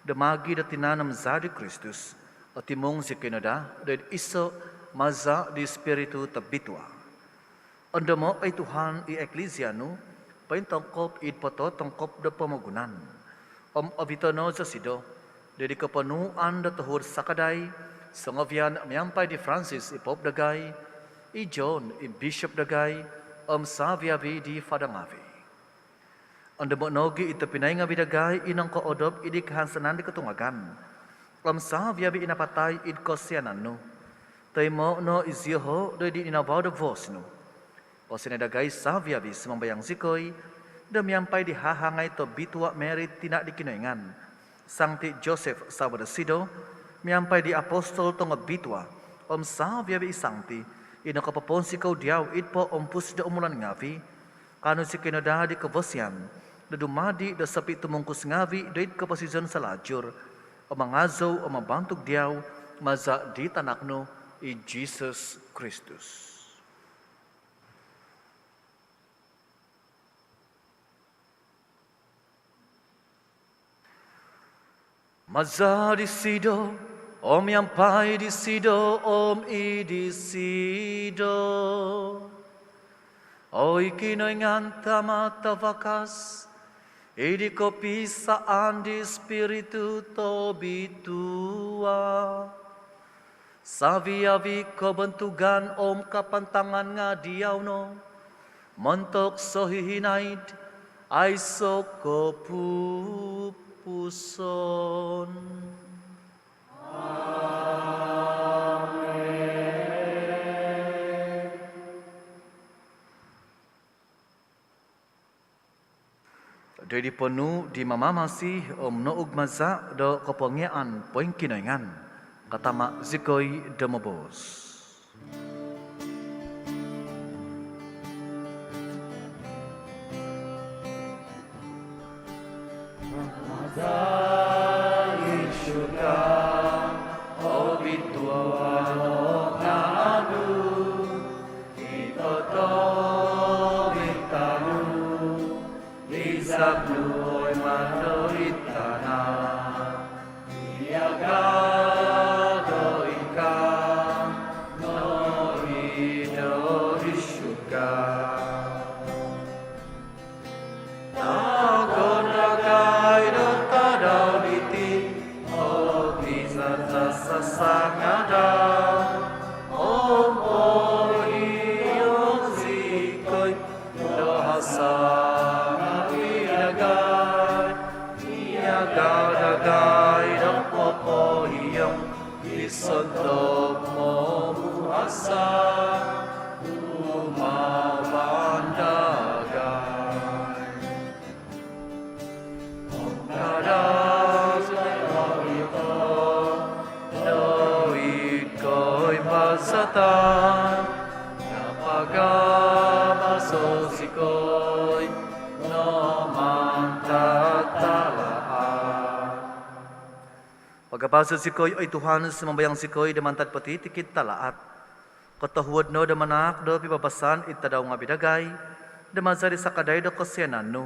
do maagi' do tinan om zaa' di Kristus, otimung zikoi no daa do id iso' Maza' di Spiritu Tobitua. Ondomo', oi Tuhan, i Eklisia nu pointongkop id pototongkop do pomogunan, om ovito' no zosido do id koponuan do tohuod sakadai songovian miampai di Francis i Pope dagai, i John i Bishop dagai, om savi-avi di fada ngavi'. Ondomo' nogi' i tobpinai ngavi' dagai i nongkoodop id kahansanan di kotungagan om savi-avi i napatai id kosianan nu. Toimo' no iziioho' do id ninavau do vuos nu. Kosianai dagai savi-avi, sumambayang zikoi, do miampai di hahangai tobitua Mary tina' di Kinoingan, Sangti Joseph savo' dosido, miampai di apostol tongobitua om savi-avi i sangti i nokopopounsikou diau id poompus do umulan ngavi', kaanu zikoi no daa di kobosian do dumadi' do sopitumungkus ngavi' do id koposizon salajur, om mangazou om mambantug diau maza' di tanak nu i Jesus Kristus. Maza' disido, om miampai disido, om id disido, oi Kinoingan Tama' Tavakas, id kopiisaan di Spiritu Tobitua, savi-avi kobontugan om kapantangan nga' diau no, montok sohihinaid aiso' kopupuson. Amen. Do id ponuu' di Mamamasi om noug maza' do kopongiaan poingkinoingan, katama' zikoi do moboos. Tama' za id surga, obituanan nu, i totobitan nu, i zab nu oi mantad id tana', miaga' do ingkaa no id surga. Taakon dagai do tadau diti o pizan za sasangadau, om pohiong zikoi do hasa ngavi' dagai, miaga' dagai do popohiong di sontob momuhasa' humavan dagai. Om kada' zikoi ovito' do id koimbazatan, nga' pagabaso' zikoi no mantad talaat. Pagabaso' zikoi, oi Tuhan, sumambayang zikoi, do mantad potitikid talaat. Kotohuod no do manaak do pibabasan id tadau ngavi' dagai, do maza' di sakadai do kosianan nu,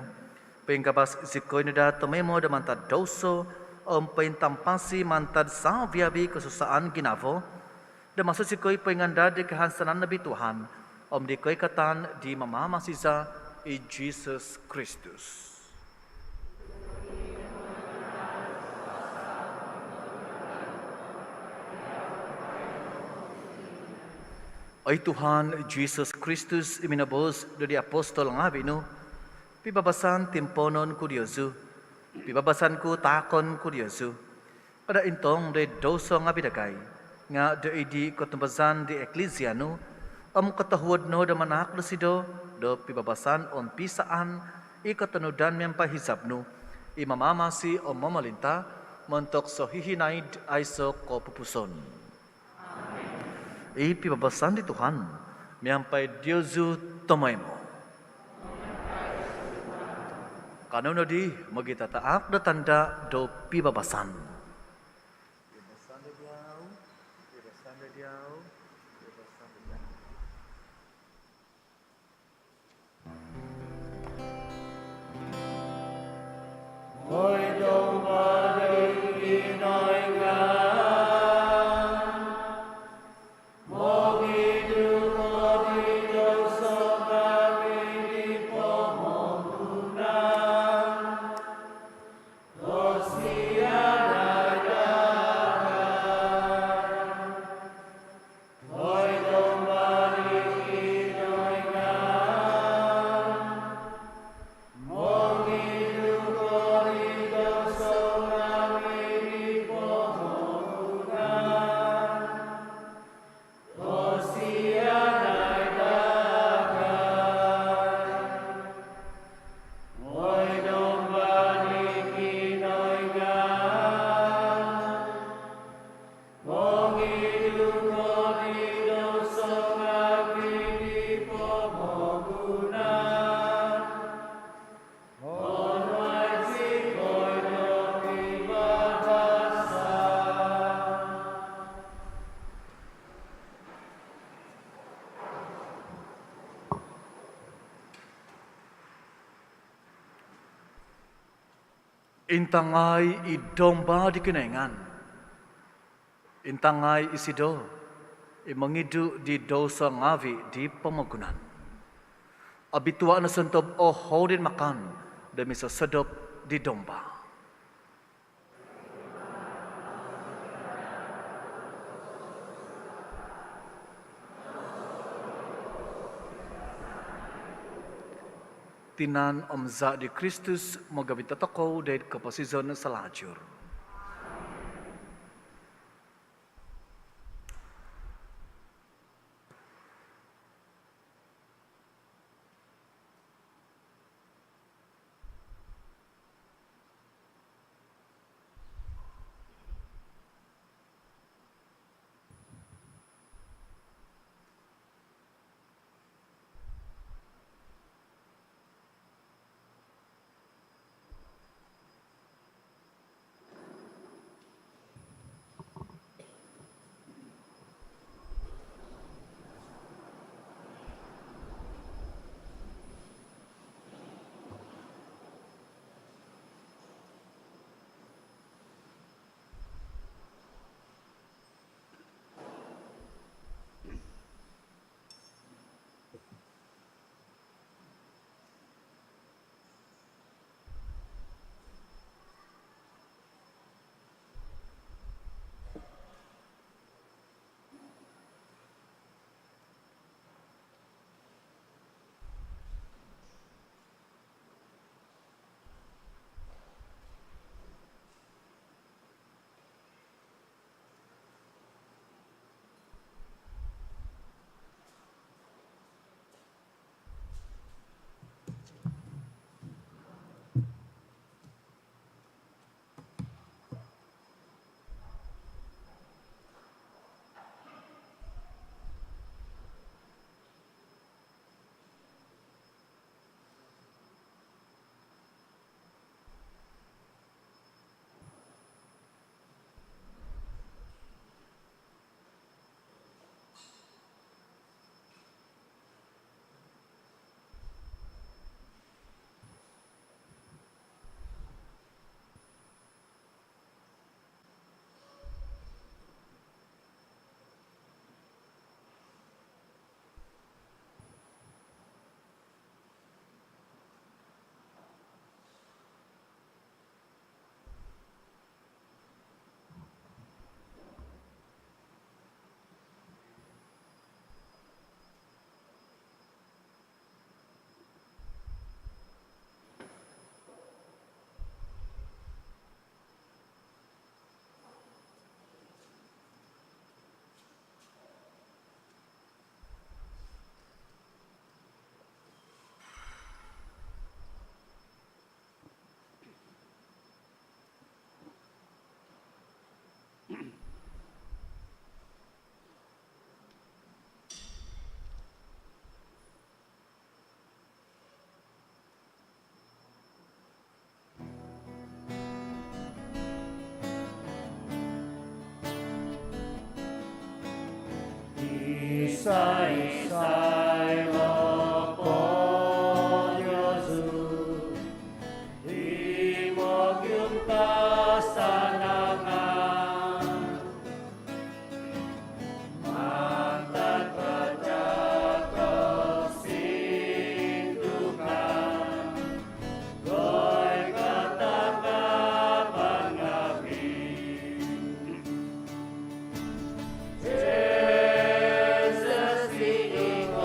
poingabas zikoi no daa tomoimo do mantad douso om pointampasi mantad savi-avi kosusaan ginavo, do maso zikoi poingandad di kahansanan nobitua om di koikatan di Mamamasi za i Jesus Kristus. Oi Tuhan Jesus Kristus, i minoboos do di apostol ngavi' nu, pibabasan timpoonon ku diozu, pibabasan ku taakon ku diozu. Kada' intong do id douso ngavi' dagai, nga' do id di kotumbazaan di Eklisia nu, om kotohuod no do manaak dosido do pibabasan om piisaan i kotonudan miampai hizab nu, i mamamasi om momolinta' montok sohihinaid aiso' kopupuson. I pibabasan di Tuhan miampai diozu tomoimo. Kanou nodi mogitataak do tanda' do pibabasan. Pibabasan do diau, pibabasan do diau, pibabasan do diau. Oi Domba di Kinoingan, mo Intangai i Domba di Kinoingan. Intangai isido i mongidu di douso ngaavi di pomogunan. Obitua no sontob o hodi makan do misosodop di Domba. Tinan om zaa di Kristus mogovit tokou doid koposizon salajur. Isai-isai nopo diozu i mogium kasanangan, mantad kocokosidukan, doid katangkapan ngaavi'. Jesus i ingkuo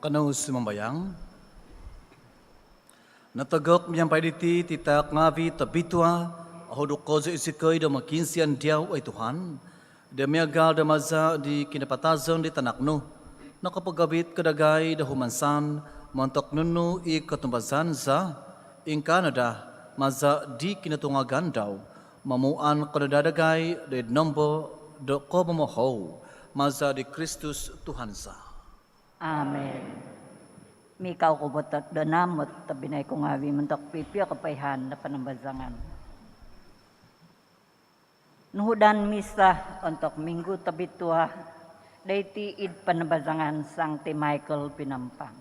Kanou sumambayang. Notogok miampai diti titahak ngaavi' tobitua, ohuduk kozo isikoi do mokiinsian diau, oi Tuhan, do miagal do maza' di kinapatazon di Tanak nu nokopogovit ko dagai do humansan montok nunu i kotumbazaan za, ingkaa no daa maza' di kinotungagan dau, momuan ko no daa dagai do id nombo do komomohou, maza' di Kristus Tuhan za. Amin. Mikau ku bo tod do naamot tobpinai ku ngaavi' montok pipio kopoihaan do panambazangan. Nuhudan misa ontok Minggu Tobitua doiti id panambazangan Sangti Michael Pinampang.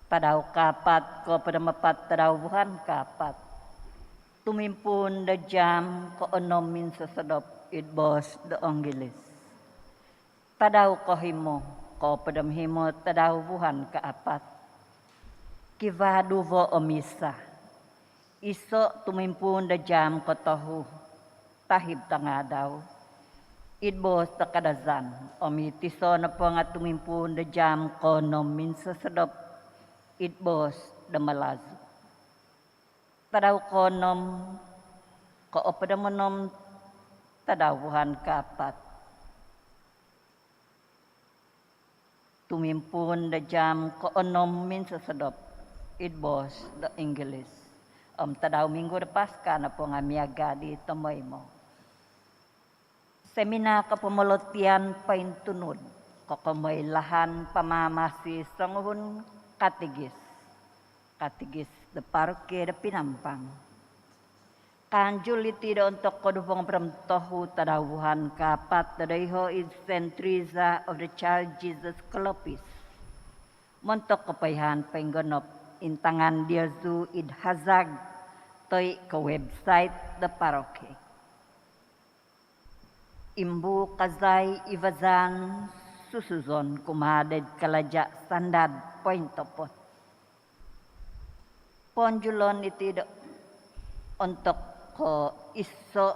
Tadau kaapat, koopod om apat tadau vuhan kaapat, tumimpuun do jaam koonom minsosodop id boos do Onggilis. Tadau kohimo, koopod om himo tadau vuhan kaapat, kivaa duvo o misa. Iso' tumimpuun do jaam kotohu tahib tangaadau, Id boos do Kadazan, om i tiso nopo nga tumimpuun do jaam koonom minsosodop id boos do Malazu. Tadau koonom, koopod om onom tadau vuhan kaapat. Tumimpuun do jaam koonom minsosodop id boos do Inggilis. Om tadau minggu do Paska nopo nga miaga di tomoimo. Seminar kopomolotian pointunud kokomoi lahan pamamasi songuhun katigis, katigis do paroki do Penampang. Kaanjul iti do ontok koduvo ngoopod om tohu tadau vuhan kaapat do doiho id Saint Teresa of the Child Jesus Kolopis. Montok kopoihaan poinggonop, intangan diozu id hazag toi ko website do paroki. Imbuuk azai i vazaan susuzon kumaa doid kalaja sandad pointopot. Poonjulon iti do ontok koiso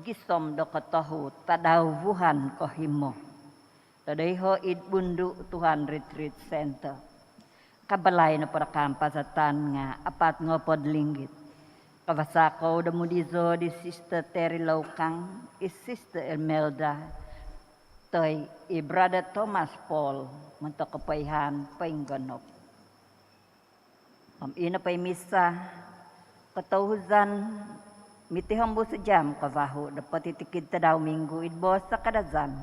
gisom do kotohu tadau vuhan kohimo do doiho id Bundu Tuhan Retreat Center. Kabalai nopo do kaampasatan nga apat ngoopod linggit. Kavasa kou do mudizo di Sister Terry Loukang, i Sister Imelda, toi i Brother Thomas Paul montok kopoihaan poinggonop. Om ino po i misa kotouhuzan mitihombus o jaam kavahu do potitikid tadau minggu id boos do Kadazan.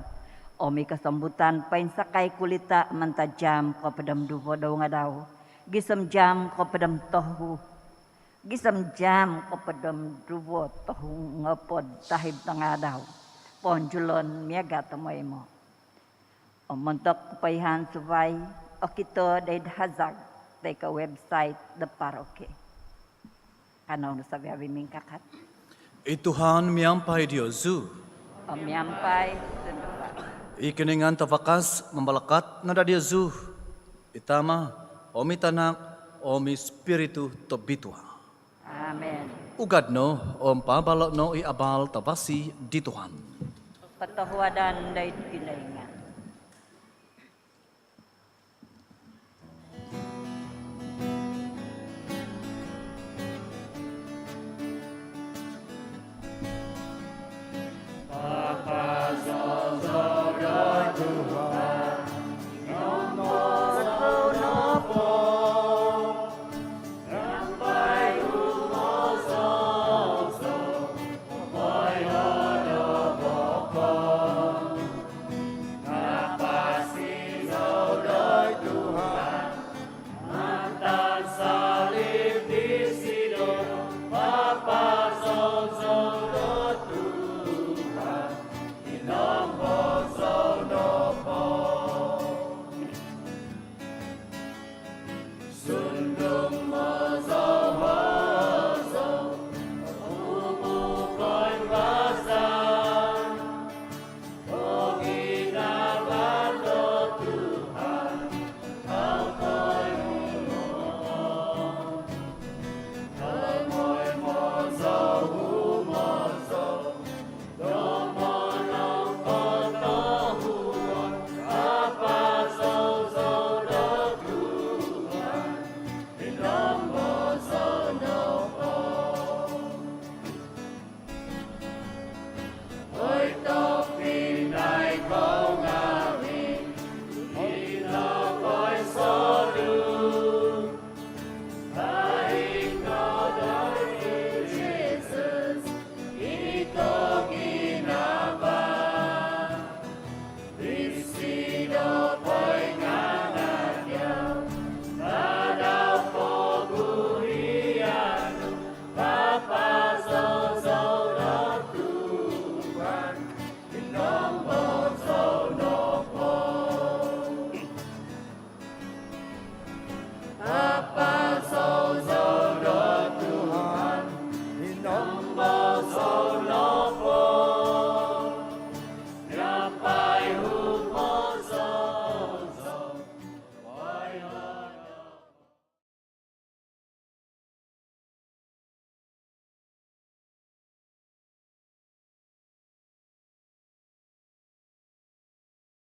Om i kosombutan poinsakai kulita mantad jaam koopod om duvo do hungadau gisom jaam koopod om tohu, gisom jaam koopod om duvo tohu ngoopod tahib tangaadau. Poonjulon miaga tomoimo. Om montok kopoihaan suvai, okito doid hazag toi ko website do paroki. Kanou no savi-avi mingkakat. I Tuhan miampai diozu. Om miampai sunduvan. I Kinoingan Tavakas mambalakat no daa diozu, i Tama, om i Tanak, om i Spiritu Tobitua. Amen. Ugad no om paabalo no i abal tavasi di Tuhan. Kotohuadan doid Kinoingan.